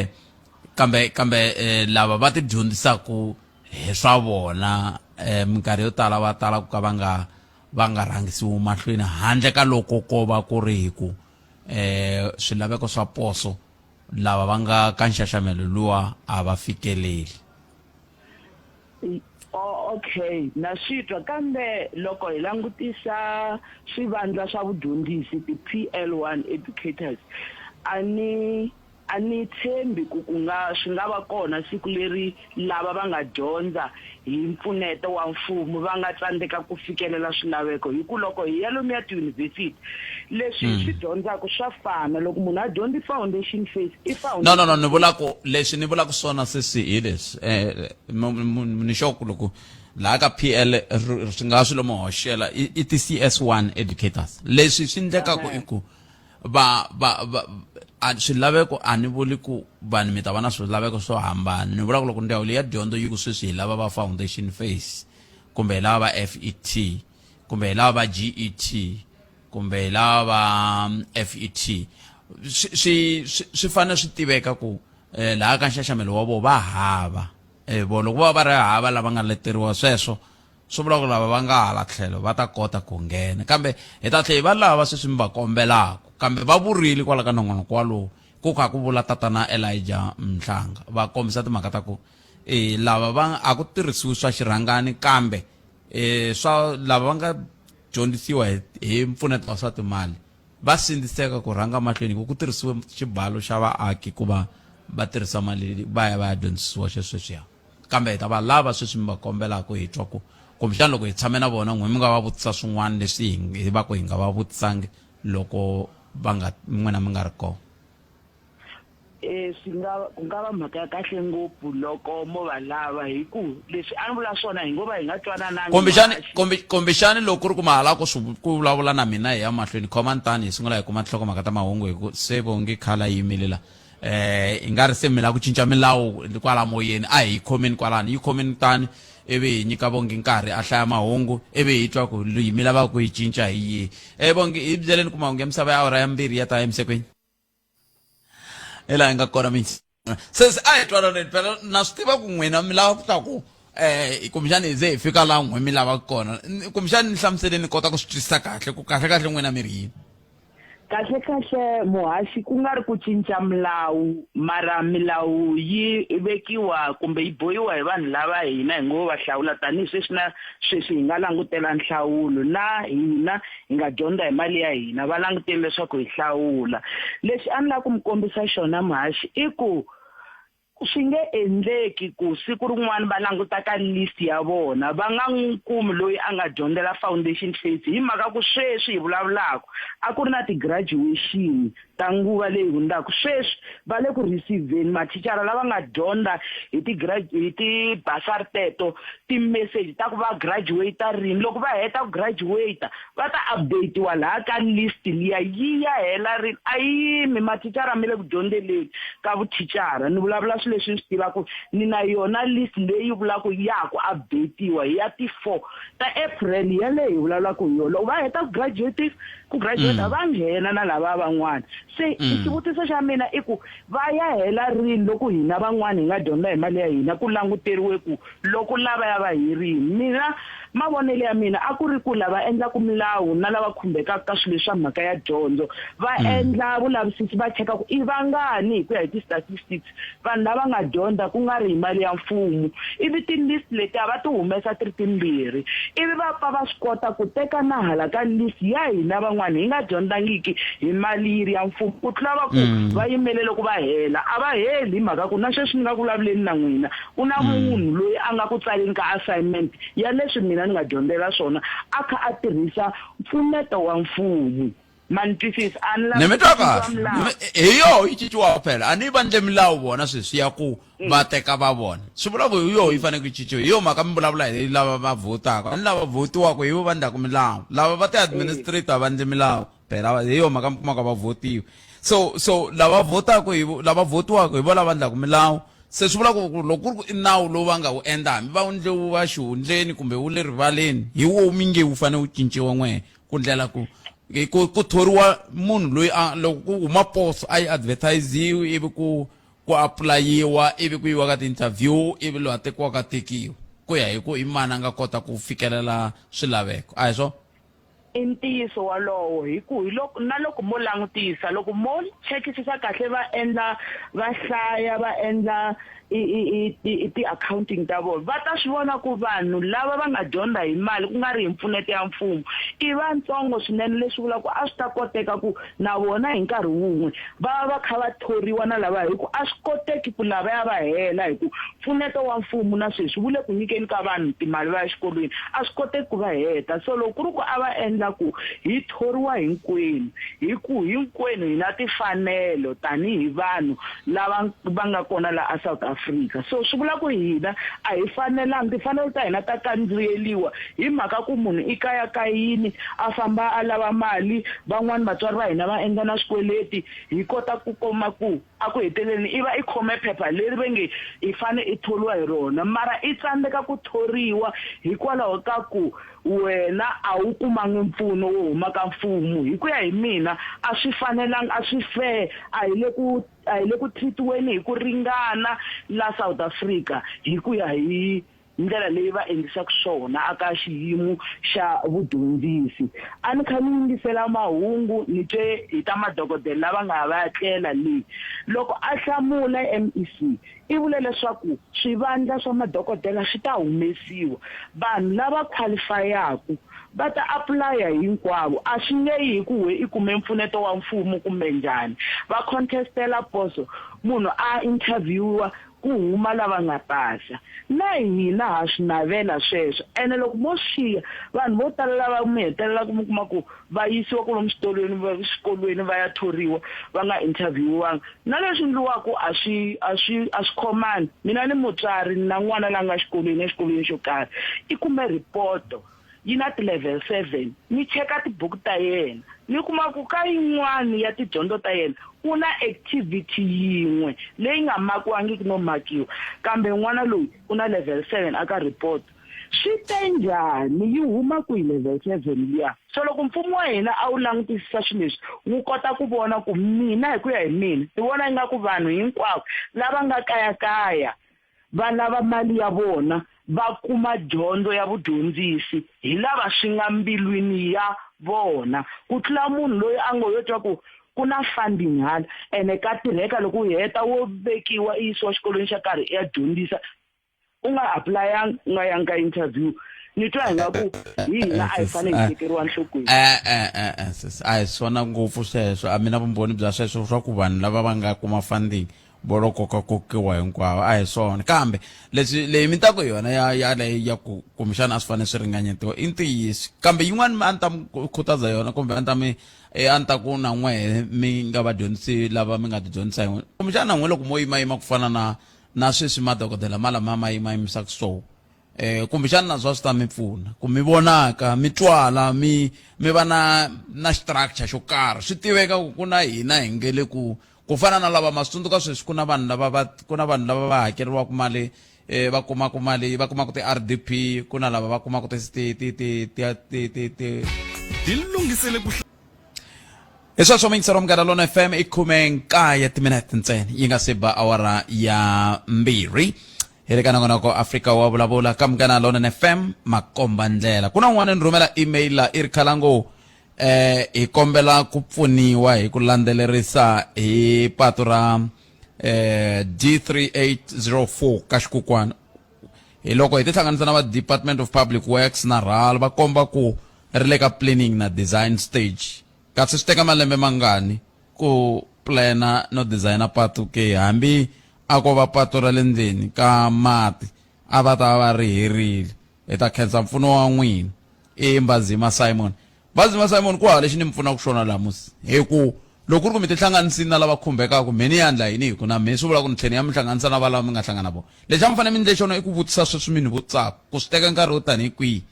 Speaker 1: kambe kambe eh, lava va ti dyondzisaku hi swa vona eh minkarhi yo tala va tala ku ka va nga va nga rhangisiwi mahlweni handle ka loko ko va ku ri hi ku eh swilaveko swa poso lava va nga ka nxaxamelo luwa a va fikeleli.
Speaker 12: Oh, okay na swi twa kambe loko hi langutisa swivandla swa vudyondzisi ti-PL1 educators a ni A ni tshembi ku ku nga swi nga va kona siku leri lava va nga dyondza hi mpfuneto wa mfumo va nga tsandzeka ku fikelela swilaveko hi ku loko hi ya lomuya tiyunivhesiti leswi hi swi dyondzaka swa fana loko munhu a dyondzi foundation phase i
Speaker 1: No no no ni vula ku leswi ni vulaka swona sesi hi leswi eh ni sure ku loko laha ka PL swi nga swi lomu hoxela i ti CS1 educators leswi swi ndlekaka i ku va va va a swilaveko a ni vuli ku vanhu mi ta va na swilaveko swo hambana ni vula ku loko ndzawulo ya dyondzo yi ku sweswi hi lava va foundation phase kumbe hi lava va FET kumbe hi lava va GET kumbe hi lava va FET swi swi swi fanele swi tiveka ku eh, laha ka nxaxamelo wa vona va hava eh, vo loko va va ri hava lava nga leteriwa sweswo Swi vula ku lava va nga hala tlhelo va ta kota ku nghena. Kambe hi ta tlhela hi va lava sweswi mi va kombelaka. Kambe va vurile kwala ka nongonoko walowo, ku kha ku vula Tatana Elijah Mhlanga, va kombisa timhaka ta ku e, lava va a ku tirhisiwi swa xirhangani kambe e, swa lava va nga dyondzisiwa hi, hi mpfuneto wa swa timali va sindziseka ku rhanga mahlweni ku ku tirhisiwe xibalo xa vaaki ku va va tirhisa mali va ya va ya dyondzisiwa xesweswiya. Kambe hi ta va lava sweswi mi va kombelaka hi twa ku kumbexana loko hi tshame na vona n'we mi nga va vutisa swin'wana leswi hi hi va ku hi nga va vutisangi loko va nga n'wina mi nga ri kona.
Speaker 12: E swi nga ku nga va mhaka ya kahle ngopfu loko mo va lava hi ku leswi a ni vula swona hi ngo va hi nga twananangi
Speaker 1: Kumbexani kumbe kumbexani loko ku ri ku ma ha lava ku swi ku vulavula na mina hi ya mahlweni khomani tani hi sungula hi kuma tinhlokomhaka ta mahungu hi ku se vongi khale a yimile la. Eh i nga ri se mi lava ku cinca milawu kwala moyeni a hi yi khomeni kwalano yi khomeni tani ivi hi nyika Bongi nkarhi a hlaya mahungu ivi hi twa ku leyi mi lavaka ku yi cinca hi yihi eh Bongi hi byeleni ku mahungu ya misava ya awara ya mbirhi ya ta emisekweni hi laha hi nga kona mi se se a hi twananeni phela na swi tiva ku n'wina mi lava ku ta ku eh kumbexani hi ze hi fika laha n'we mi lavaka kona kumbexani ni hlamuseleni ni kota ku swi twisisa kahle ku kahle kahle n'wina mi ri yini
Speaker 12: Kahle-kahle muhaxi ku nga ri ku cinca milawu, mara milawu yi vekiwa kumbe yi bohiwa hi vanhu lava hina hi ngo va hlawula tanihi sweswi na sweswi hi nga langutela nhlawulo na hina hi nga dyondza hi mali ya hina va langutele leswaku hi hlawula. Lexi a ni lava ku mi kombisa xona muhaxi i ku. Swi nge endleki ku siku rin'wana va languta ka list ya vona va nga n'wi kumi loyi a nga dyondzela foundation phase hi mhaka ku sweswi hi vulavulaka a ku ri na ti-graduation ta nguva leyi hundzaka. Sweswi va le ku receiveni mathicara lava nga dyondza hi ti hi ti-bursary teto ti-message ta ku va graduate rini. Loko va heta ku graduate va ta update-iwa laha ka list liya yi ya hela rini. A yi yimi, mathicara mi le ku dyondzeleni ka vuthicara. Ni vulavula swilo leswi ni swi tivaka, ni na yona list leyi vulaka ya ha ku update-iwa hi ya ti 4 ta April yaleyo hi vulavulaka hi yona. Loko va heta ku graduate ku graduate va nghena na lava van'wana. Se xivutiso xa mina i ku va ya hela rini loko hina van'wana hi nga dyondza hi mali ya hina ku languteriwe ku loko lavaya va herile? Mina mavonelo ya mina a ku ri ku lava endlaka milawu na lava khumbekaka ka swilo leswi swa mhaka ya dyondzo va endla vulavisisi va cheka ku i vangani hi ku ya hi ti-statistics vanhu lava nga dyondza ku nga ri hi mali ya mfumo, ivi ti-list letiya va ti humesa ti ri timbirhi, ivi va pfa va swi kota ku teka na hala ka list ya hina van'wana hi nga dyondzangiki hi mali yi ri ya mfumo, ku tlula va ku va yimele loko va hela. A va heli hi mhaka ku na sweswi ni nga ku vulavuleni na n'wina ku na munhu loyi a nga ku tsaleni ka assignment ya leswi mina ni nga dyondzela swona a kha a tirhisa mpfuneto wa mfumo. Ma ni twisisa? A ni lavi
Speaker 1: Ni mi
Speaker 12: ku
Speaker 1: twa
Speaker 12: cinciwa
Speaker 1: kahle.
Speaker 12: milawu.
Speaker 1: Hi yoho yi cinciwaka phela. A ni va ndle milawu vona sweswi ya ku va teka va vona. Swi vula ku hi yoho yi fanele ku cinciwa. Hi yoho mhaka mi vulavula hi lava va vhotaka. A ni lava vhotiwaka hi vo va ndlaku milawu. Lava va ti-administrator a va ndli milawu phela. Hi yoho mhaka mi kumaka va vhotiwa. So so lava vhotaka hi lava vhotiwaka hi vo lava ndlaku milawu. Se swi vula ku ku loko ku ri ku i nawu lowu va nga wu endla hambi va wu ndle wu va xihundleni kumbe wu le rivaleni hi woho mi nge wu fanele wu cinciwa n'wehe. Ku ndlela ku ku ku thoriwa munhu loyi a loko ku huma poso a yi advertise-iwi ivi ku ku apulayiwa ivi ku yiwa ka ti-interview ivi loyi a tekiwaka a tekiwa ku ya hi ku i mani a nga kota ku fikelela swilaveko a hi swona?
Speaker 12: I ntiyiso walowo hi ku hi loko na loko mo langutisa loko mo chekisisa kahle va endla va hlaya va endla i i i i i ti-accounting ta vona va ta swi vona ku vanhu lava va nga dyondza hi mali ku nga ri hi mpfuneto ya mfumo i vatsongo swinene leswi vulaka ku a swi ta koteka ku na vona hi nkarhi wun'we va va va kha va thoriwa na lava hi ku a swi koteki ku lavaya va hela hi ku mpfuneto wa mfumo na sweswi wu le ku nyikeni ka vanhu timali va ya exikolweni a swi koteki ku va heta so loko ku ri ku a va endla ku hi thoriwa hinkwenu hi ku hinkwenu hi na timfanelo tanihi vanhu lava va nga kona la a South Africa. So swi vula ku hina a hi fanelanga, timfanelo ta hina ta kandziyeliwa hi mhaka ku munhu i kayakayini a famba a lava mali, van'wani vatswari va hina va endla na swikweleti, hi kota ku kuma ku a ku heteleleni i va i khome phepha leri ve nge i fane i thoriwa hi rona mara i tsandzeka ku thoriwa hikwalaho ka ku wena a wu kumangi mpfuno wo huma ka mfumo. Hi ku ya hi mina a swi fanelanga, a swi fair, a hi le ku a hi le ku treat-iweni hi ku ringana la South Africa hi ku ya hi ndlela leyi va endlisaka swona aka xiyimo xa vudyondzisi. A ni kha ni yingisela mahungu ni twe hi ta madokodela lava nga ya va ya tlela le. Loko a hlamula MEC i vule leswaku swivandla swa madokodela swi ta humesiwa, vanhu lava qualify-aku va ta apulaya hinkwavo, a swi nge yi hi ku we i kume mpfuneto wa mfumo kumbe njhani. Va contest-ela poso, munhu a interview-iwa ku huma lava nga pasa. Na hina ha swi navela sweswo, ene loko mo swi xiya vanhu vo tala lava mi hetelelaka mi kuma ku va yisiwa kwalomu switolweni va swikolweni va ya thoriwa va nga interview-iwanga, na leswi endliwaka a swi a swi a swi khomani. Mina ni mutswari ni na n'wana la nga xikolweni exikolweni xo karhi, i kume report yi na ti-level 7, ni cheka tibuku ta yena ni kuma ku ka yin'wani ya tidyondzo ta yena ku na activity yin'we leyi nga makiwangiki no makiwa, kambe n'wana loyi u na level 7 aka report. Swi te njhani? Yi huma kwihi level 7 liya? So loko mfumo wa hina a wu langutisisa swilo leswi, wu kota ku vona ku mina hi ku ya hi mina ni vona ingaku vanhu hinkwavo lava nga kayakaya va lava mali ya vona va kuma dyondzo ya vudyondzisi hi lava swi nga mbilwini ya vona ku tlula munhu loyi a ngo yo twa ku ku na funding hala ene ka tirheka loko u heta wo vekiwa i yisiwa xikolweni xa karhi i ya dyondzisa u nga aplayanga u nga yangi ka interview ni twa ingaku hi hina a hi fanele hi tekeriwa nhlokweni.
Speaker 1: E-e e-e sis a hi swona ngopfu sweswo a mi na vumbhoni bya sweswo swa ku vanhu lava va nga kuma funding. vo lo kokakokiwa hinkwavo a hi swona kambe leswi leyi mi ta ku yona ya ya leyi ya ku kumbexana a swi fanele swi ringanyetiwa i ntiyiso kambe yin'wana a ni ta mi khutaza yona kumbe a ni ta mi eh, a ni ta ku na n'wehe mi nga vadyondzisi lava mi nga tidyondzisa hi n'wina kumbexana na n'we loko mo yimayima ku fana na na sweswi madokodela ma lama ma yimayimisaka so eh kumbexana na swa swi ta mi pfuna ku mi vonaka mi twala mi mi va na na structure xo karhi swi tiveka ku ku na hina hi nge le ku ku fana na lava ma swi tsundzuka sweswi ku na vanhu lava va ku na vanhu lava va hakeriwaka mali eh va kumaka mali va kumaka ti-RDP ku na lava va kumaka ti ti ti ti ti ti ti ti
Speaker 13: Tilunghisele ku
Speaker 1: hi sweswo miyingisero munghana lona fm i 19 timinete ntsena yi nga se ba awara ya mbirhi hi ri ka nongonoko afrika wa vulavula ka munghana lona fm makomba ndlela ku na un'wana ni rhumela email la i ri khalango eh hi kombela ku pfuniwa hi ku landzelerisa hi patu ra eh D3804 ka xikukwana hi loko hi tihlanganisa na va Department of Public Works na RAL va komba ku ri le ka planning na design stage kasi swi teka malembe mangani ku plana no designer patu ke hambi a ko va patu ra le ndzeni ka mati a va ta va ri herile hi ta khensa mpfuno wa n'wina i Mbazima Simon Mbazima Simon ku hava lexi ni mi pfunaka xona laha musi hi ku loko ku ri ku mi tihlanganisini na lava khumbekaka mhe ni ya ndla yini hi ku na mhe swi vula ku ni tlhela ni ya mi hlanganisa na valava mi nga hlangana na vona lexi a mi fanele mi ndle xona i ku vutisa sweswi mi ni vutisaka ku swi teka nkarhi wo tanihi kwihi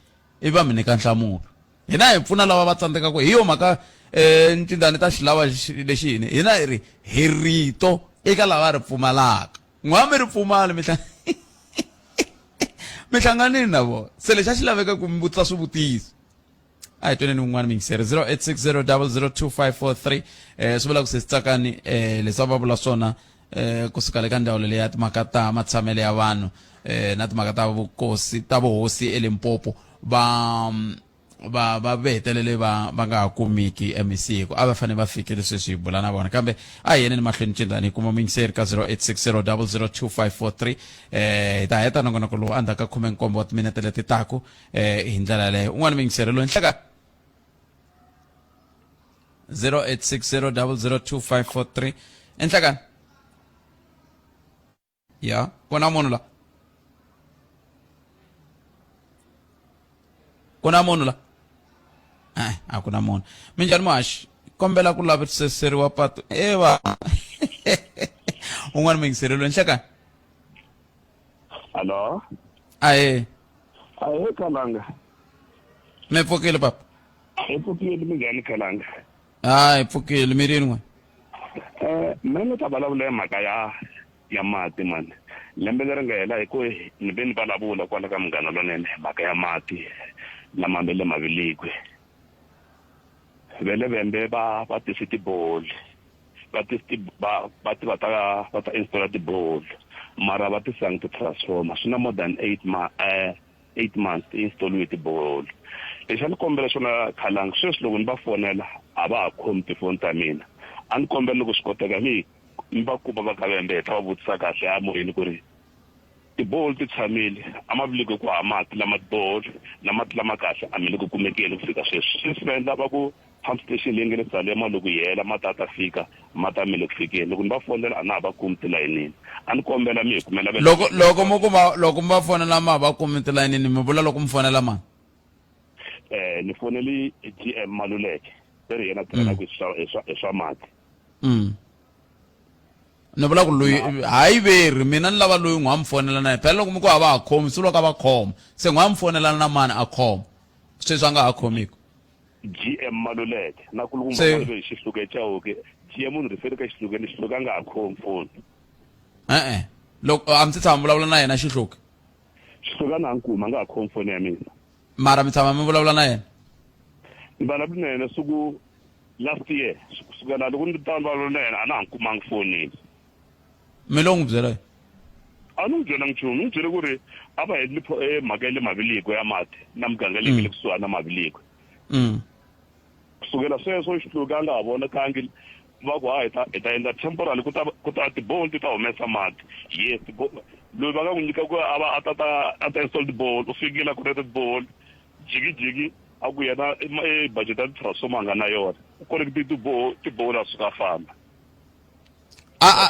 Speaker 1: ivi va mi nyika nhlamulo hina hi pfuna lava va tsandzekaka hi yo mhaka um ncindani ta xi lava lexi hini hina hi ri hi rito eka lava ri pfumalaka n'wa mi ri pfumali mi mi hlanganini na vona se lexi a xi laveka ku mi vutisa swivutiso a hi tweneni un'wana miyingiseri 0860002543 eh swi vula ku sesi tsakani eh leswi a va vula swona eh kusuka le ka ndzawulo leya timhaka ta matshamelo ya vanhu eh na timhaka ta vukosi ta vuhosi eLimpopo va va va vehetelele va va nga ha kumiki MEC hi ku a va fanele va fikile sweswi hi bula na vona kambe a hi yeneni mahlweni cindani hi kuma muyingiseri ka 0860002543 eh hi ta heta nongonoko lowu endzhaku ka 17 wa timinete leti taku eh hi ndlela yaleyo un'wana muyingiseri loyi nhleka 0860002543 enhlekani ya ku na munhu la ku na munhu la eh a ku na munhu minjhani muhaxi kombela ku lavisiseriwa patu eva un'wana muyingiseri loyi nhlekani
Speaker 10: Hello.
Speaker 1: Ahe.
Speaker 10: Ahe Kalanga.
Speaker 1: Mi pfukile papa.
Speaker 10: Hi pfukile minjhani Kalanga?
Speaker 1: Ha hi pfukile mi rini n'we?
Speaker 10: Eh, mina ni ta vulavula hi mhaka ya ya mati mani. Lembe leri nga hela hi ku ni ve ni vulavula kwala ka Munghana Lonene hi mhaka ya mati lama me le Mavilikwe. Ve le Vhembe va va tise tiborehole va ti ti va va ti va ta va ta installa tiborehole mara va tisangi ti-transformer swi na more than eight ma eh, 8 months ti install-iwe tiborehole lexi a ni kombela xona khalangi sweswi loko ni va fonela a va ha khomi tifoni ta mina a ni kombela loko swi koteka mi ni va kuma va ka vembe hi ta va vutisa kahle emoyeni ku ri tiborehole ti tshamile a ma vuliki ku ha mati lama tiborehole na mati lama kahle a mi le ku kumekeni ku fika sweswi sweswi va endla va ku pump station leyi nga le Salema loko yi hela mati a ta fika mati a mi le ku fikeni loko ni va fonela a na ha va kumi tilayinini a ni kombela mi hi kumela va
Speaker 1: loko loko mo kuma loko mi va fonela ma va kumi tilayinini mi vula loko mi fonela mani
Speaker 10: eh ni foneli GM Maluleke se ri yena tirhelaka hi swa hi swa hi swa mati
Speaker 1: Ni vula ku loyi hayi veri mina ni lava loyi n'wa mi fonela na yena phela loko mi ku a va ha khomi swi loko a va khoma se n'wa mi fonelana na mani a khoma sweswi a nga ha khomiku
Speaker 10: GM Maluleke na kulukumba
Speaker 1: Se-
Speaker 10: Maluleke Xihluke Chauke GM u ni riferi ka Xihluke ni Xihluke a nga ha khomi foni
Speaker 1: e-e loko a mi se tshama mi vulavula na yena Xihluke
Speaker 10: Xihluke a na ha nkuma a nga ha khomi foni ya mina
Speaker 1: mara mi tshama mi vulavula na yena
Speaker 10: ni vulavula na yena siku last year kusukela loko ni ta vulavula na yena a na ha nkumangi fonini
Speaker 1: mi lo n'wi byela yini
Speaker 10: a ni n'wi byela nchumu ni n'wi byele ku ri a va endli mhaka ya le Mavilikwe ya mati na muganga leyi nga le kusuhani na Mavilikwe Kusukela sweswo Xihluke a nga ha vonakangi va ku ha hi ta hi ta endla temporary ku ta ku ta tiborehole ti ta humesa mati yes loyi va nga n'wi nyika ku a va a ta ta a ta install tiborehole u fikile a connect tiborehole jiki jiki a ku yena i budget ya ti-transformer a nga na yona u connect tiborehole a suka a famba.
Speaker 1: A a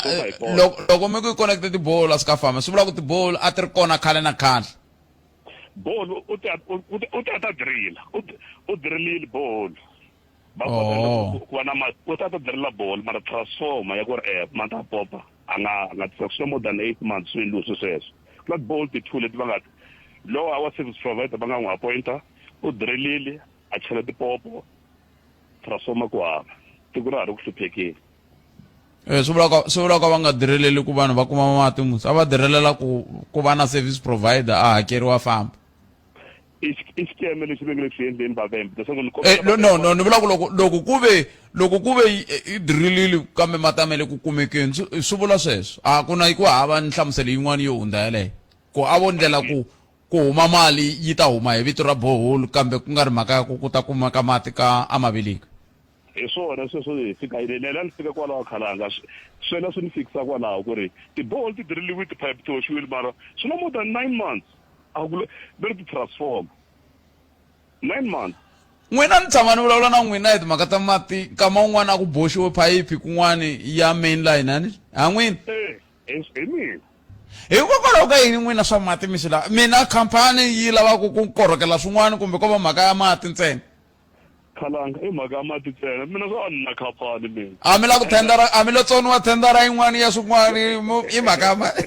Speaker 1: loko loko mi ku yi connecte tibolo a swi ka famba swi vula ku tibolo a ti ri kona khale na khale.
Speaker 9: Bolo u te u te a ta drilla u drillile bolo. Va kota
Speaker 1: Oh.
Speaker 9: ku va na ma u ta ta drilla bolo mara transformer ya ku ri eh mati a popa a nga a nga tisa swi more than 8 months swi endliwe swi sweswo. Ku na tibolo ti two leti va nga lowa wa service provider va nga n'wi appointa u drillile a chela tipopo transformer ku hava tiko ra ha ri ku hluphekeni.
Speaker 1: Eh, swi vula ka swi vula ka va nga direleli ku vanhu va kuma mati musi a va direlela ku ku va na service provider a hakeriwa famba
Speaker 9: i i xikeme lexi va nge le ku xi endleni vavembe leswaku ni
Speaker 1: Eh, no no no ni vula ku loko loko ku ve loko ku ve i drillile kambe mati a ma le ku kumekeni swi swi vula sweswo a ku na ku hava nhlamuselo yin'wana yo hundza yeleyo ku a vo ndlela ku ku huma mali yi ta huma hi vito ra borehole kambe ku nga ri mhaka ya ku ku ta kumeka mati ka amavilika
Speaker 9: Hi swona sweswo hi fika hi lela ni fika kwalaho khalanga swela swi ni fikisa kwalaho ku ri ti-borehole ti diriliwile ti-pipe ti hoxiwile mara swi na more than 9 months a ku ve ri ti-transformer 9 months.
Speaker 1: N'wina ni tshama ni vulavula na n'wina hi timhaka ta mati nkama wun'wana a ku boxiwe phayiphi kun'wani ya main line a ni ha n'wina?
Speaker 9: E hi mina.
Speaker 1: Hikokwalaho ka yini n'wina swa mati mi swi lava? Mina khampani yi lavaka ku korhokela swin'wana kumbe ko va mhaka ya mati ntsena?
Speaker 9: Khalanga i mhaka ya mati ntsena mina swa a ni na khampani mina.
Speaker 1: A mi la ku thendara a mi lo tsoniwa thendara yin'wana ya swin'wana i mhaka ya mati.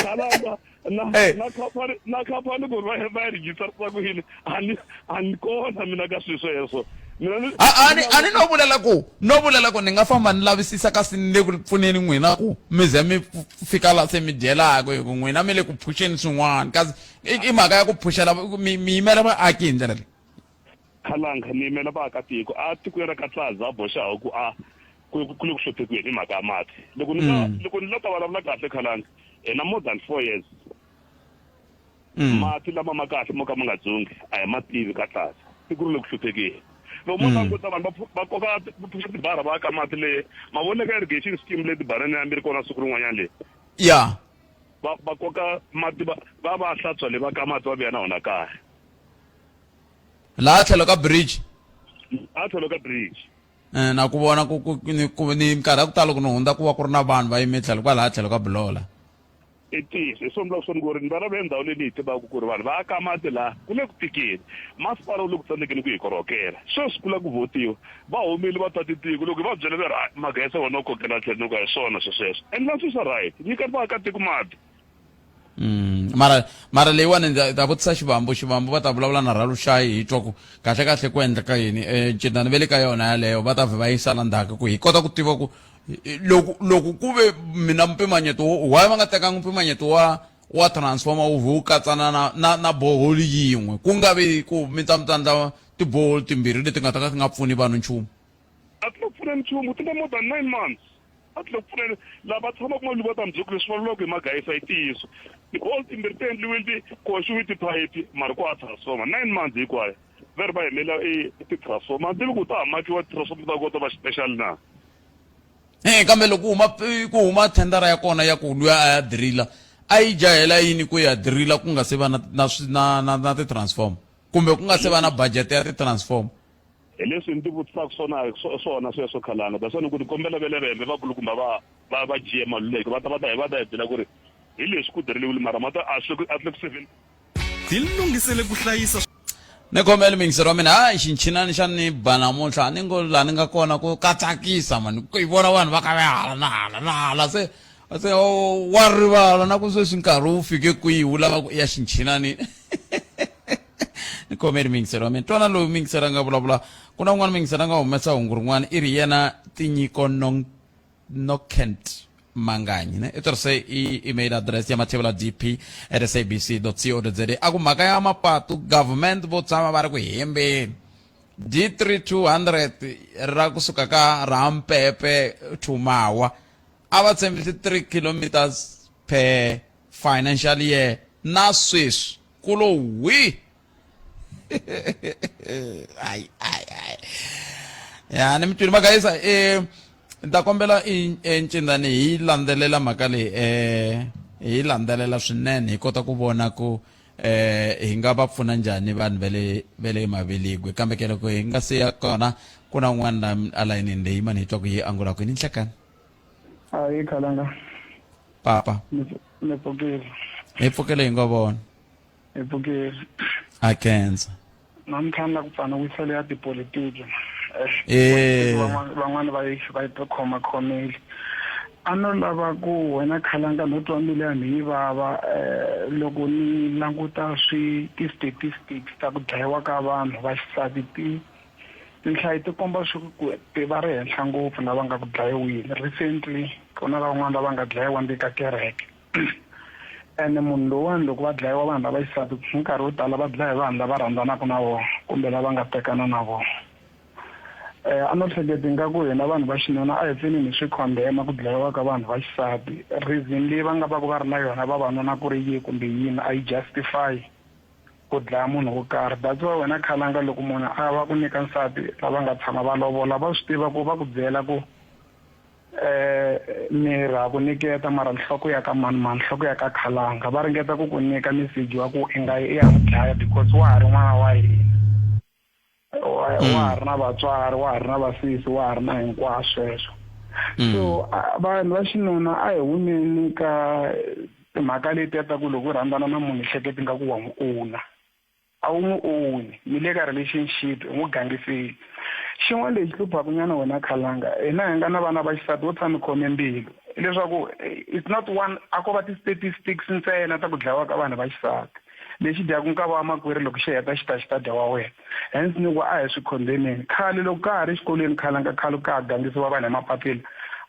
Speaker 9: Khalanga na
Speaker 1: Hey.
Speaker 9: na khampani na khampani ku ri va va yi register ku yini a ni a ni kona mina ka swilo sweswo. Mina ni
Speaker 1: A a ni a ni no vulela ku no vulela ku ni nga famba ni lavisisa kasi ni le ku pfuneni n'wina ku mi ze mi fika la se mi dyelaka hi ku n'wina mi le ku phuxeni swin'wana kasi i mhaka ya ku phuxela mi mi yimela vaaki hi ndlela leyi.
Speaker 9: Khalanga ni yimela vaakatiko a tikweni ra Katlaza a boxaho ku a ku ku le ku hluphekweni hi mhaka ya mati. Loko ni nga loko ni la ta vulavula kahle Khalanga hi na more than 4 years mati lama ma kahle mo ka ma nga dzungi a hi ma tivi Katlaza tiko ri le ku hluphekeni. Loko mo languta vanhu va va koka va pfuxa tibara va aka mati le ma vona ka irrigation scheme le tibarani ya mi ri kona siku rin'wanyana le.
Speaker 1: Ya.
Speaker 9: Va va koka mati va va va hlantswa le va ka mati va vuya na wona kaya.
Speaker 1: Laha tlhelo ka bridge.
Speaker 9: Laha tlhelo ka bridge.
Speaker 1: Eh, na ku vona ku ku ni ku ni minkarhi ya ku tala ku ni hundza ku va ku ri na vanhu va yime tlhelo kwalaha tlhelo ka biloho la.
Speaker 9: I ntiyiso, hi swona ni vulaka swona ku ri ni vulavula hi ndhawu leyi ni yi tivaka ku ri vanhu va aka mati laha ku le ku tikeni. Masipala wu le ku tsandzekeni ku hi korhokela. Sweswi ku lava ku vhotiwa, va humile va tate tiko, loko hi va byela va ri hayi Mageza wena u kokela tlhelo, ni ku a hi swona swesweswo. Endlani swilo swa right, nyikani vaakatiko mati.
Speaker 1: Mm, mara mara leyiwani ndza ta vutisa xivambu xivambu va ta vulavula na Raluxayi hi twa ku kahle kahle ku endleka yini eh cindani ve le ka yona yaleyo va ta vhe va yisa la ndzhaku ku hi kota ku tiva ku loko loko ku ve mina mpimanyeto wo why va nga tekanga mpimanyeto wa wa transformer wu vhe wu katsana na na na borehole yin'we ku nga vi ku mi ta mi ta endla tiborehole timbirhi leti nga ta ka ti nga pfuni vanhu nchumu.
Speaker 9: A ti le ku pfuneni nchumu ti na more than 9 months. A ti le ku pfuneni. Lava tshamaka Maluti va ta mi byela ku leswi va vulaka hi Magayisa i ntiyiso. Ti-borehole timbirhi ti endliwile ti koxiwe tiphayiphi mara ku hava transformer. 9 months hinkwayo va ri va yimela i ti-transformer. A ni tivi ku ta ha makiwa ti-transformer ta kota va xipexali na.
Speaker 1: Eh kambe loko huma ku huma thendara ya kona ya ku luya a ya driller a yi jahela yini ku ya driller ku nga se va na na na na, na ti-transformer kumbe ku nga se va na budget ya ti-transformer.
Speaker 9: Hi leswi ni tivutisaka swona swona sweswo Khalanga. That's why ni ku ni kombela va le Vhembe vakulukumba va va va GM Maluleke va ta va ta hi va ta hi byela ku ri hi leswi ku direliwile mara mati a swi a swi le ku seveni.
Speaker 13: Tilunghisele ku hlayisa.
Speaker 1: Ni kombela muyingiseri wa mina hayi xinchinani xa ni ba namuntlha a ni ngo laha ni nga kona ku ka tsakisa mani ku yi vona vanhu va ka va hala na hala na hala se se wa rivala na ku sweswi nkarhi wu fike kwihi wu lava ku ya xinchinani. Ni khomeri muyingiseri wa mina twana loyi muyingiseri a nga vulavula ku na un'wana muyingiseri a nga humesa hungu rin'wana i ri yena Tinyiko Nokent Manganyi ne i tirhise i email address ya mathevula dp at sabc co za a ku mhaka ya mapatu government vo tshama va ri ku hembeni D3200 ra kusuka ka Rampepe to Mawa a va tshembisi 3 kilometers per financial year na sweswi ku lo wi ai ai ai ya ni mi twile magayisa eh ni ta kombela encindani hi landzelela mhaka leyi eh hi landzelela swinene hi kota ku vona ku eh hi nga va pfuna njhani vanhu va le va le maveligwe kambe ke loko hi nga se ya kona ku na un'wana la alayinini leyi mani hi twa ku yi angulaka ni nhlekani.
Speaker 14: Hayi khalanga.
Speaker 1: Papa.
Speaker 14: Ni pfukile.
Speaker 1: Hi pfukile hi ngo vona.
Speaker 14: Hi pfukile.
Speaker 1: A khensa.
Speaker 14: Namuntlha ni la ku pfana wisela ya tipolitiki.
Speaker 1: Eh.
Speaker 14: Van'wana va yi va yi khoma khomile. A no lava ku wena khalanga no twa mbilu ya mina yi vava eh, loko ni languta swi ti-statistics ta ku dlayiwa ka vanhu va xisati ti Tinhlayo ti komba swi ku ti va ri henhla ngopfu lava nga ku dlayiweni. Recently ku na lavan'wana lava nga dlayiwa ndzeni ka kereke. Ene munhu lowuwani loko va dlayiwa vanhu lava xisati hi nkarhi wo tala va dlaya hi vanhu lava rhandzanaka na vona kumbe lava nga tekana na vona. A no hleketa ingaku hina vanhu va xinuna a hi pfuni hi swi condemn ku dlayiwa ka vanhu va xisati. Reason leyi va nga va ku va ri na yona vavanuna ku ri yihi kumbe yini a yi justify ku dlaya munhu wo karhi. That's why wena khalanga loko munhu a va ku nyika nsati lava nga tshama va lovola va swi tiva ku va ku byela ku miri ha ku nyiketa mara nhloko ya ka mani mani nhloko ya ka khalanga va ringeta ku ku nyika meseji wa ku i nga yi i ya n'wi dlaya because wa ha ri n'wana wa hina. Wa wa ha ri na vatswari wa ha ri na vasesi wa ha ri na hinkwaswo sweswo. So vanhu va xinuna a hi humeni ka timhaka letiya ta ku loko u rhandzana na munhu i hleketa ingaku wa n'wi owner. A wu n'wi own, mi le ka relationship, u n'wi gangiseli. Xin'wana lexi hluphaka nyana wena khalanga, hina hi nga na vana va xisati vo tshama khome mbilu, hileswaku it's not one a ko va ti-statistics ntsena ta ku dlayiwa ka vanhu va xisati. Lexi dyaka nkava wa makwerhu loko xi heta xi ta xi ta dya wa wena. Hence ni ku a hi swi condemn-eni. Khale loko ka ha ri exikolweni khalanga khale ka ha gangisiwa vanhu hi mapapila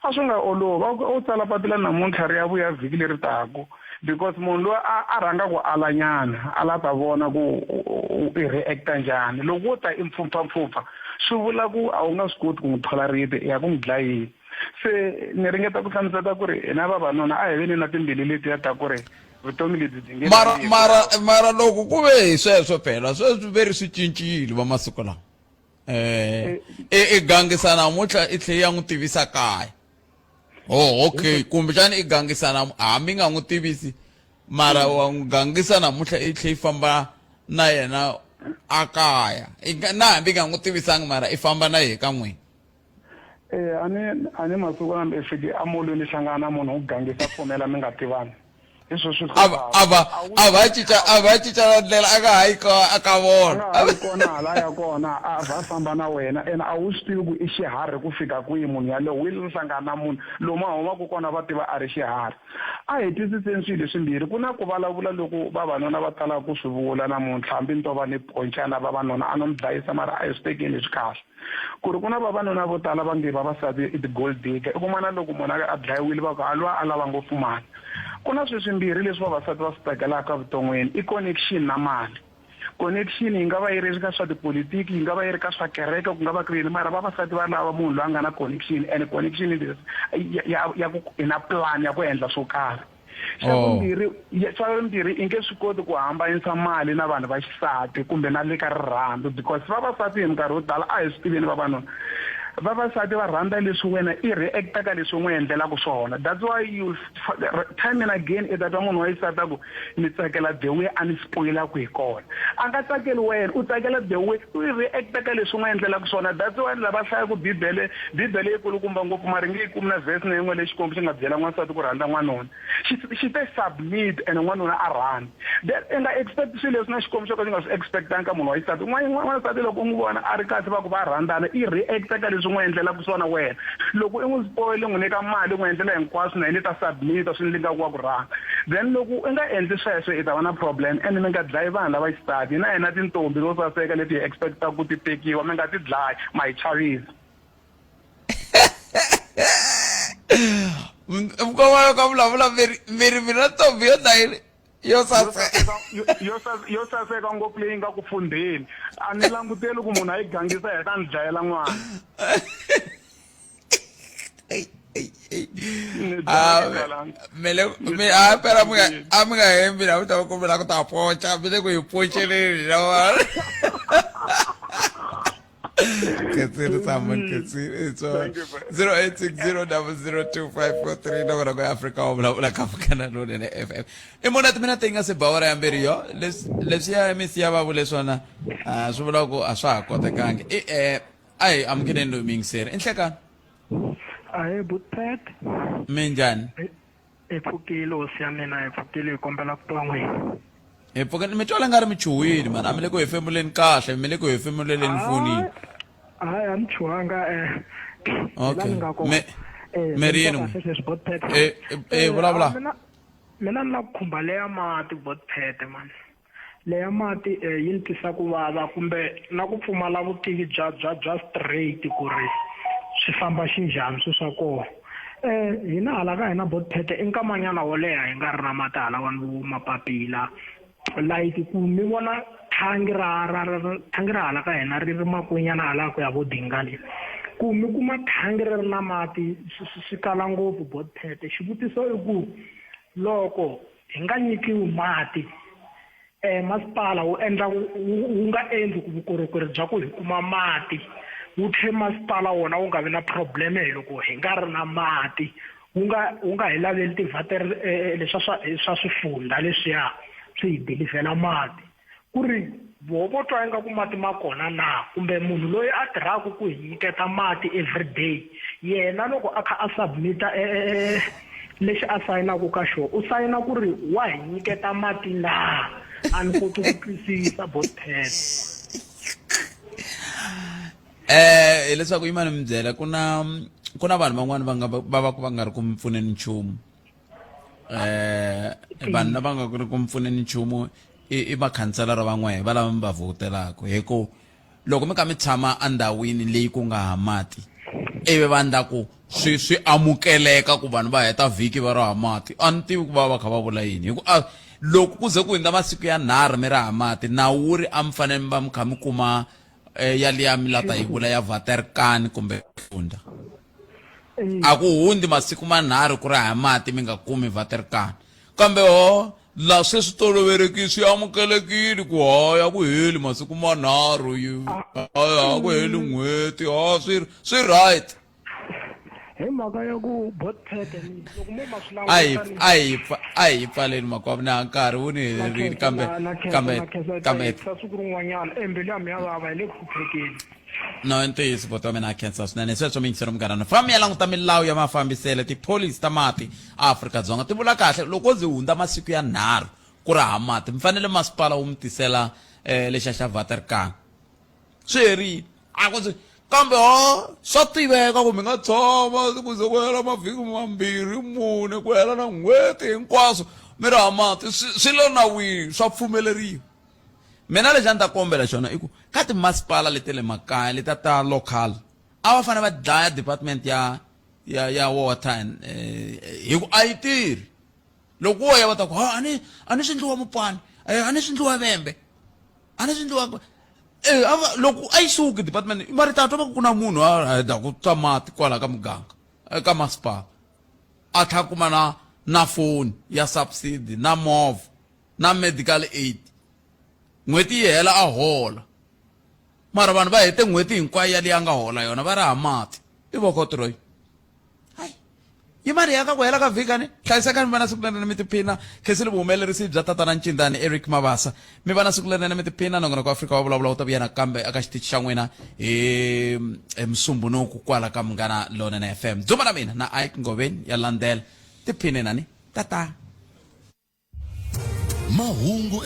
Speaker 14: a swi nga olovi. A wu tsala papila namuntlha ri ya vuya vhiki leri taka because munhu loyi a a rhanga ku ala nyana a la ta vona ku i react-a njhani. Loko wo ta i mpfhumpfhampfhumpfha swi vula ku a wu nga swi koti ku n'wi tolerate i ya ku n'wi dlayeni. Se ni ringeta ku hlamusela ku ri hina vavanuna a hi veni na timbilu letiya ta ku ri vutomi lebyi byi nge
Speaker 1: Mara mara mara loko ku ve hi sweswo phela sweswi ve ri swi cincile va masiku lawa. Eh i i gangisa namuntlha i tlhe ya n'wi tivisa kaya. Oh okay kumbexana i gangisa na hambi nga n'wi tivisi mara wa n'wi gangisa namuntlha i tlhe i famba na yena a kaya. Na hambi nga n'wi tivisanga mara i famba na yehe ka n'wina.
Speaker 14: Eh a ni a ni masiku lama i fike emolweni hlangana na munhu u gangisa pfumela mi nga tivani. Hi swo swi
Speaker 1: A va a va a va cinca a va cinca na ndlela a nga ha yi ka a ka vona.
Speaker 14: A nga ha yi kona hala ya kona a va famba na wena ene a wu swi tivi ku i xiharhi ku fika kwihi munhu yalowo wi hlangana na munhu lomu a humaka kona va tiva a ri xiharhi. A hi twisiseni swilo leswimbirhi ku na ku vulavula loku vavanuna va talaka ku swi vula namuntlha hambi ni to va ni ponca na vavanuna a no mi dlayisa mara a hi swi tekeni leswi kahle. Ku ri ku na vavanuna vo tala va nge vavasati i ti-gold digger i kuma na loko munhu a dlayiwile va ku a luwa a lava ngopfu mali. Ku na swilo swimbirhi leswi vavasati va swi tsakelaka evuton'wini i connection na mali. Connection yi nga va yi ri ka swa tipolitiki yi nga va yi ri ka swa kereke ku nga va ku ri yini mara vavasati va lava munhu loyi a nga na connection and connection ya ya ya ku i na plan ya ku endla swo karhi. Xa oh. vumbirhi xa vumbirhi i nge swi koti ku hambanisa mali na vanhu va xisati kumbe na le ka rirhandzu because vavasati hi minkarhi yo tala a hi swi tiveni vavanuna vavasati va rhandza leswi wena i reacta ka leswi u n'wi endlelaka swona that's why you time and again i ta twa munhu wa xisati a ku ni tsakela the way a ni spoilaka hi kona a nga tsakeli wena u tsakela the way u reacta ka leswi u n'wi endlelaka swona that's why lava hlayaka bibele bibele yi kulukumba ngopfu mara nge yi kumi na verse na yin'we leyi xikwembu xi nga byela n'wansati ku rhandza n'wanuna xi xi te submit and n'wanuna a rhandza then i nga expect swilo leswi na xikwembu xo ka xi nga swi expectanga ka munhu wa xisati n'wansati loko u n'wi vona a ri kahle va ku va rhandzana i reacta ka leswi n'wi endlelaka swona wena loko i n'wi spoil n'wi nyika mali n'wi endlela hinkwaswo na yena i ta submit swi endli nga ku wa ku rhandza then loko u nga endli sweswo i ta va na problem and mi nga dlayi vanhu lava xisati na hina tintombi to saseka leti hi expectaka ku ti tekiwa mi nga ti dlayi ma hi chavisa
Speaker 1: mukoma loko a vulavula mi ri mi ri mina ntombi yo dlayini yo saseka
Speaker 14: yo saseka ngopfu leyi nga ku fundheni a ni languteli ku munhu a yi gangisa heta ni dlayela n'wana
Speaker 1: mele mi a phela mi nga a mi nga hembi la u ta kombela ku ta poca mi le ku hi poceleni la Ketsiri Simon Ketsiri it's all 0860002543 nomboro ya Afrika wa vulavula ka Munghana Lonene FM i mona timinete yi nga se ba awara ya mbirhi yo leswiya misi ya va vule swona swi vula ku a swa ha kotekangi i a hi amukeleni loyi muyingiseri i nhlekani.
Speaker 15: Ahee Butpet.
Speaker 1: Minjhani?
Speaker 15: Hi pfukile hosi ya mina, hi pfukile hi kombela ku twa n'wina.
Speaker 1: Hi pfukile mi twala nga ri mi chuhile mani, a mi le ku hefemuleni kahle, mi le ku hefemuleleni fonini.
Speaker 15: Hayi a ni chuhanga eh.
Speaker 1: Okay.
Speaker 15: Ni nga kona.
Speaker 1: Me
Speaker 15: Eh,
Speaker 1: mi ri yini
Speaker 15: kahle sweswi Botpet.
Speaker 1: Eh eh vulavula.
Speaker 15: Mina mina ni la ku khumba leya mati Botpet man. Leya mati eh, yi ni twisa ku vava kumbe na ku pfumala vutivi bya bya bya straight ku ri swi famba xinjhani swi swa kona. Eh hina hala ka hina Botpet i nkamanyana wo leha hi nga ri na mati halawani vo mapapila like ku mi vona thangi ra ra ra thangi ra hala ka hina ri ri makunyana hala ku ya vo dinga le ku mi kuma thangi ri ri na mati swi kala ngopfu Botpet. Xivutiso i ku loko hi nga nyikiwi mati eh masipala wu endla wu nga endli ku vukorhokeri bya ku hi kuma mati wu tlhe masipala wona wu nga vi na problem hi loko hi nga ri na mati wu nga wu nga hi laveli tivater eh, eh, leswa swa swa swifundha leswiya swi hi dilivhela mati ku ri voho vo twa ingaku mati ma kona na kumbe munhu loyi a tirhaka ku hi nyiketa mati everyday yena loko a kha a submita eh, eh, eh, lexi a sayinaka ka xona u sayina ku ri wa hi nyiketa mati na a ni koti ku twisisa botpet
Speaker 1: Eh hileswaku yimani mi byela ku na ku na vanhu van'wani va nga va va ku va nga ri ku mi pfuneni nchumu eh vanhu lava nga ri ku mi pfuneni nchumu i i vakhanselara va n'wehe va lava mi va vhotelaka hi ku loko mi kha mi tshama endhawini leyi ku nga ha mati ivi va ndla ku swi swi amukeleka ku vanhu va heta vhiki va ri ha mati a ni tivi ku va va kha va vula yini hi ku a loko ku ze ku hundza masiku ya nharhu mi ri ha mati nawu wu ri a mi fanele mi va mi kha mi kuma eh, yaliya mi la ta yi vula ya vaterkani kumbe funda a ku hundzi masiku manharhu ku ri ha mati mi nga kumi vaterkani kambe ho la se swi tolovelekile swi amukelekile ku ha ya ku heli masiku manharhu yi a ku heli n'hweti ha swi swi right
Speaker 15: hi mhaka ya ku botpet loko mo ma swi
Speaker 1: a hi a hi a hi pfaleni makwavo na nkarhi wu ni helerile kambe kambe kambe
Speaker 15: siku rin'wanyana embilu ya mina ya vava hi le ku hluphekeni
Speaker 1: no i ntiyiso boti wa mina a khensa swinene sweswo mi yingisela munghana famba ya languta milawu ya mafambiselo tipholisi ta mati Afrika-Dzonga ti vula kahle loko ze hundza masiku ya nharhu ku ri ha mati mi fanele masipala wu mi tisela um lexa xa vaterkan swi herile a ku kambe ho swa tiveka ku mi nga tshama ku ze ku hela mavhiki mambirhi mune ku hela na n'hweti hinkwaswo mi ri ha mati swi le nawini swa pfumeleriwa mina lexi a ni ta kombela xona i ku ka timasipala leti le makaya leta ta local a va fanele va dlaya department ya ya ya water and eh, hi ku a yi tirhi loko wo ya va ta ku ha a ni a ni swi ndliwa mupani eh, a ni swi ndliwa vembe a ni swi ndliwa eh, loko a yi suki department mari ta twa va ku na munhu a heda ku twa mati kwala ka muganga eka masipala a tlha kuma na na foni ya subsidy na movha na medical aid n'hweti yi hela a hola mara vanhu va hete n'hweti hinkwayo yaliya a nga hola yona va ri ha mati i vokotroyi hayi yi mali ya ka ku hela ka vhiki ni hlayisekani mi va na siku lerinene mi tiphina khensile vuhumelerisi bya tatana ncindani eric mabasa mi va na siku lerinene mi tiphina nongonoko wa afrika wa vulavula wu ta vuya nakambe eka xitichi xa n'wina hi hi musumbunuku kwala ka munghana lonene fm dzuma na mina na ike ngoveni ya landzela tiphine nani tata
Speaker 5: mahungu.